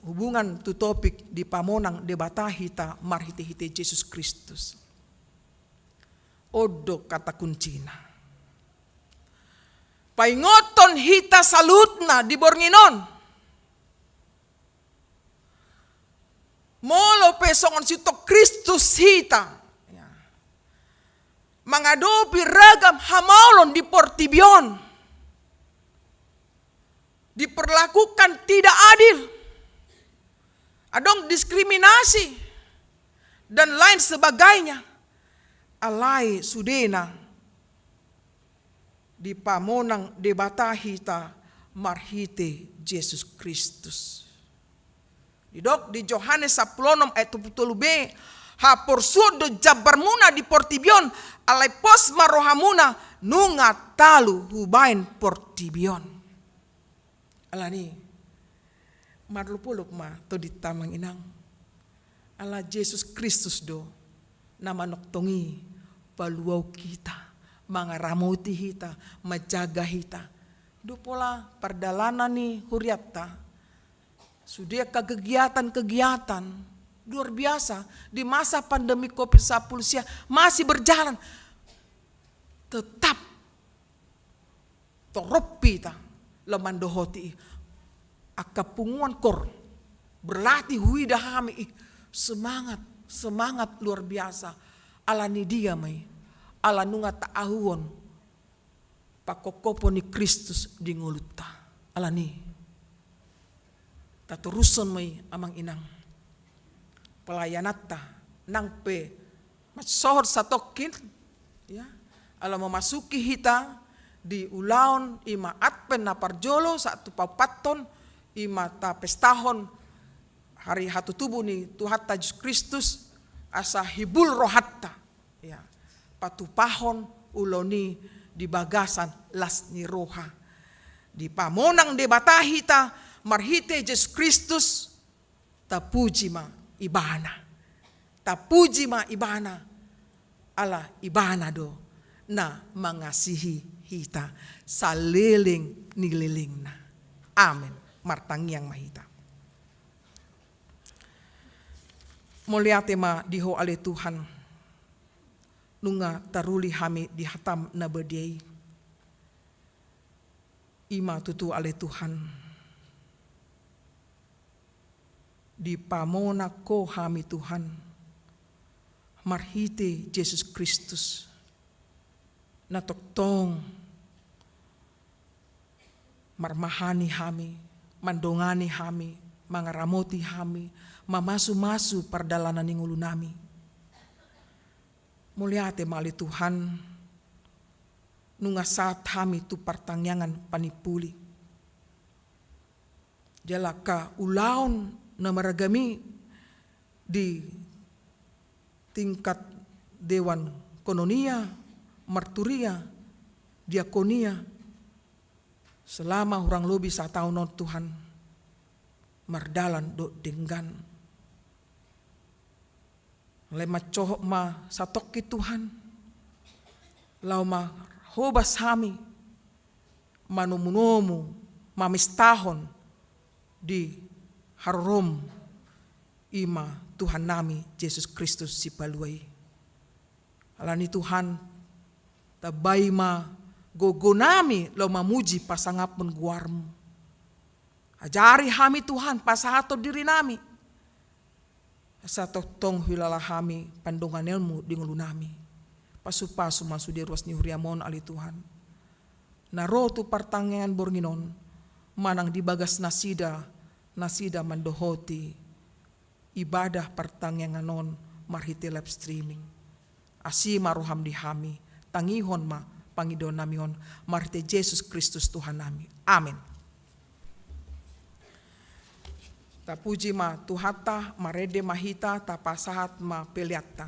hubungan tu topik dipamonang Debata hita marhite-hite Jesus Kristus. On do kata kuncina. Paingothon hita saluhutna di borngin on. Molo pe songon sintong Kristus hita, ya, mangadopi ragam hamaolon di portibi on, diperlakukan tidak adil, adong diskriminasi, dan lain sebagainya. Alai sudena dipamonang Debata hita marhite Jesus Kristus. Didok di Johannes sampulu onom ayat dua pulu tolu b, haporsuon do jambarmuna di portibi on, alai pos ma rohamuna nunga talu hubaen portibi on. Alani i, marlupolop ma tondinta, amang inang. Ala Jesus Kristus do na manongtongi, paluahon hita, mangaramoti hita, manjaga hita. Dung pola pardalanan ni hurianta, sude angka kegiatan-kegiatan luar biasa di masa pandemi covid sampulu sia masih berjalan. Tetap torop hita laho mandohoti i. Angka punguan kor, berlatih, huida hami, ih, semangat, semangat luar biasa. Ala ni dia ma i? Ala nunga taahuhon pangkophopon ni Kristus di ngolunta. Ala ni i, tatorushon ma i, amang inang, pelayananta, nang pe mansohot satongkin, ya, ala memasuki hita di ulaon i ma Advent na parjolo sahat tu paopathon, i ma tapestahon hari hatutubu ni Tuhanta Jesus Kristus, asa hibul rohanta, ya, patupahon ulaon i di bagasan las ni roha. Dipamonang Debata hita marhite Jesus Kristus, tapuji ma Ibana. Tapuji ma Ibana, ala Ibana do na mangasihi hita saleleng ni lelengna. Amen. Martangiang ma hita. Mauliate ma di Ho ale Tuhan, nunga taruli hami di hataM na badia i. I ma tutu ale Tuhan, dipamonang Ho hami Tuhan, marhite Jesus Kristus, na tongtong marmahani hami, mandongani hami, mangaramoti hami, mamasumasu pardalanan ni ngolunami. Mauliate ma ale Tuhan, nunga sahat hami tu partangiangan panimpuli. Jala angka ulaon na maragam i di tingkat dewan koinonia, marturia, diakonia, selama hurang lobi sataon on Tuhan, mardalan dohot denggan. Alai mansohot ma satongkin Tuhan, laho marhobas hami, manomunomu, mamestahon di haroroM, i ma Tuhannami Jesus Kristus Sipalua i. Ala ni i Tuhan, tambai ma gogonami laho mamuji pasangaphon goarMu. Ajari hami Tuhan, pasahathon dirinami, asa tongtong huhilala hami pandonganionMu di ngolunami. Pasupasu ma sude ruas ni huriaM on ale Tuhan, na ro tu partangiangan borngin on, manang di bagas nasida, nasida mandohoti ibadah partangiangan on marhite live streaming. Asi ma rohaM di hami, tangihon ma pangidoannami on, marhite Jesus Kristus Tuhannami. Amen. Tapuji ma Tuhanta, marende ma hita, tapasahat ma peleanta.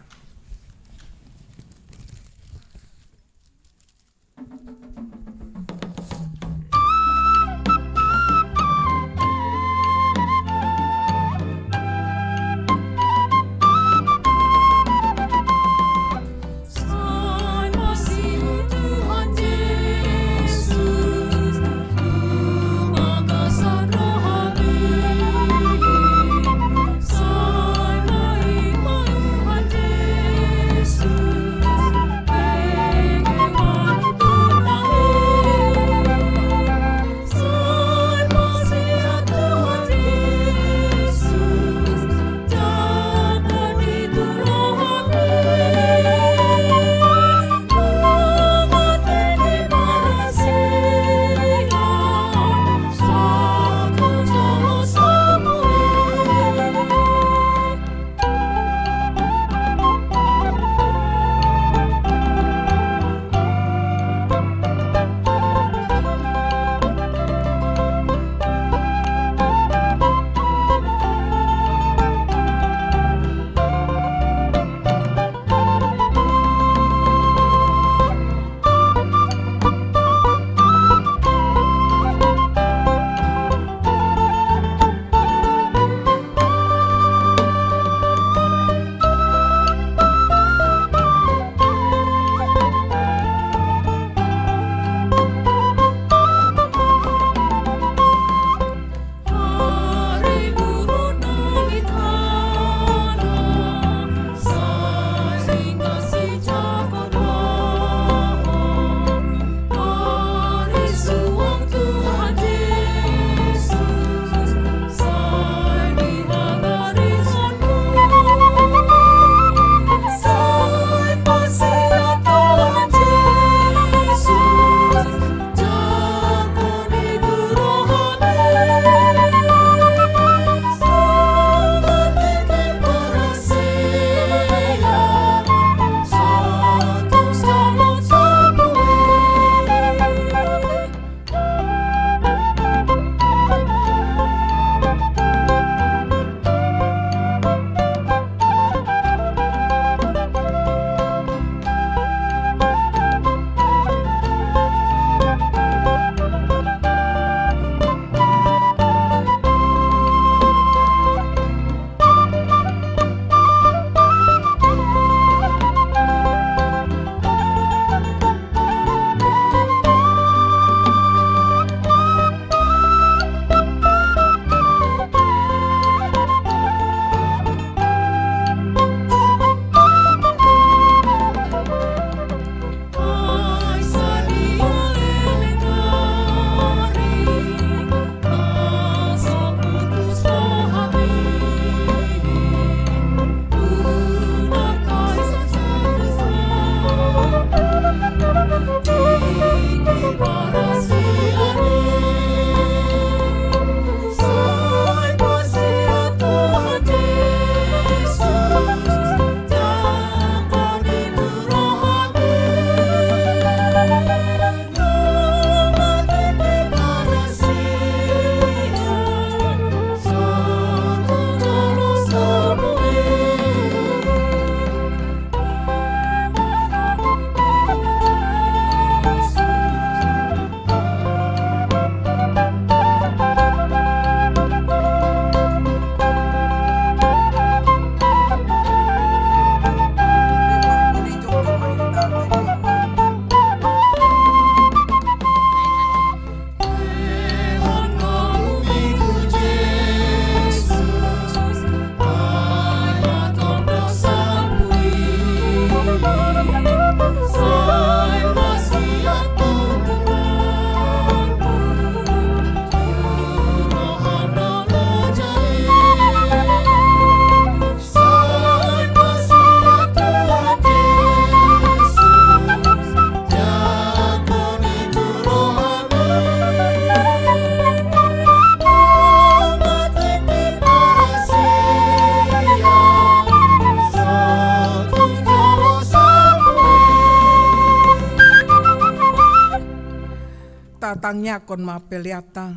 Tangiangkon ma peleanta.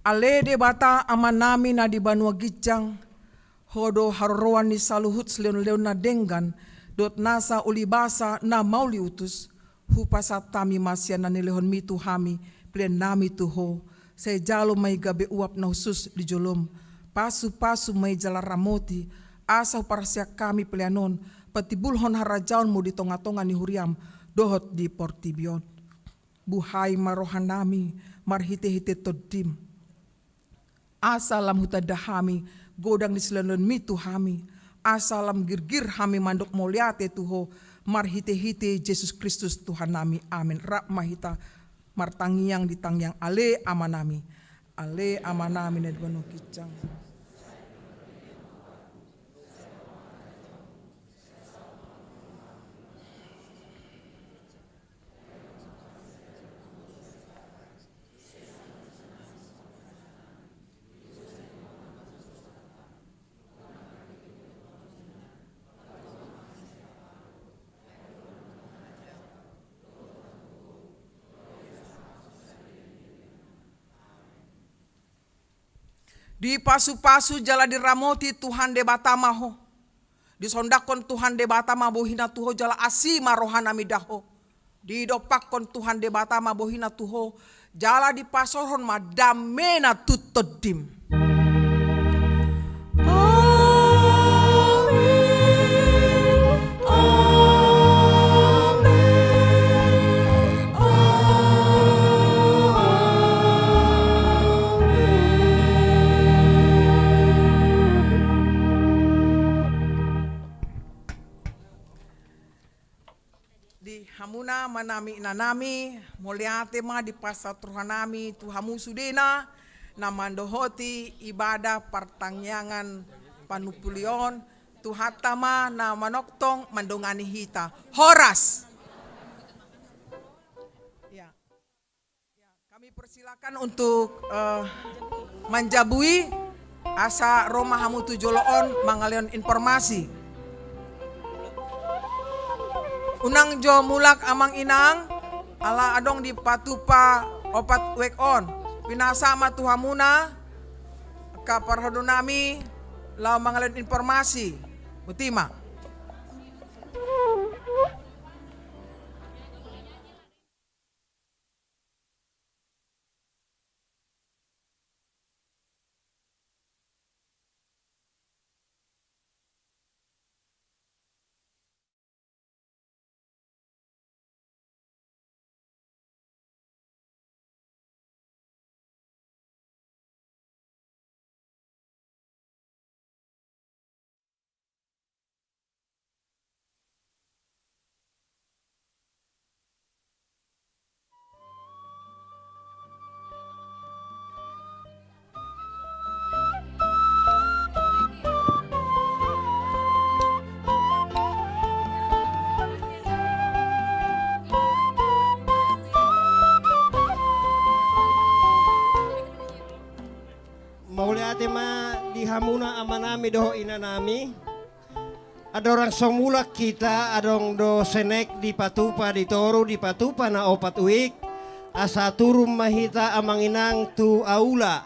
Ale Debata Amanami na di banua ginjang, Ho do haroroan ni saluhut silehonlehon na denggan dohot nasa ulibasa na mauliutus. Hupasahat hami ma sian na nilehonMi tu hami peleannami tu Ho. Sai jalo ma i gabe uap na hushus di jolom. Pasupasu ma i jala ramoti, asa huparsiak hami pelean on patimbulhon harajaonMu di tongatonga ni huriaM dohot di portibi on. Buhai ma rohanami marhitehite TondiM, asa lam hutanda hami godang ni silehonlehonMi tu hami, asa lam girgir hami mandok mauliate tu Ho, marhitehite Jesus Kristus Tuhannami. Amen. Rap ma hita martangiang di tangiang Ale Amanami. Ale Amanami na di banua ginjang. Dipasupasu jala diramoti Tuhan Debata ma ho. Disondangkon Tuhan Debata ma bohiNa tu ho jala asi ma rohanami da ho. Didompakkon Tuhan Debata ma bohiNa tu ho jala dipasaorhon ma dameNa tu tondim. Amen. Amen. Amen. Di hamuna amanami inanami, mauliate ma dipasahat rohanami tu hamu sudena na mandohoti ibadah partangiangan panumpuli on. Tuhanta ma na manongtong mandongani hita. Horas. Ya. Ya, kami persilakan untuk, eh, manjabui asa ro ma hamu tu jolo on mangalehon informasi. Unang jo mulak amang inang, ala adong dipatupa opat wijk on. Pinasahat ma tu hamuna angka parhodanami laho mangalehon informasi. Botima. Mauliate ma di hamuna amanami dohot inanami. Andorang so mulak hita, adong do senek dipatupa di toru, dipatupa na opat wijk, asa turun ma hita amang inang tu aula.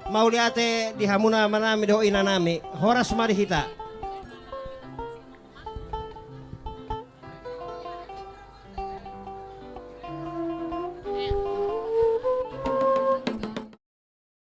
Mauliate di hamuna amanami dohot inanami. Horas ma di hita.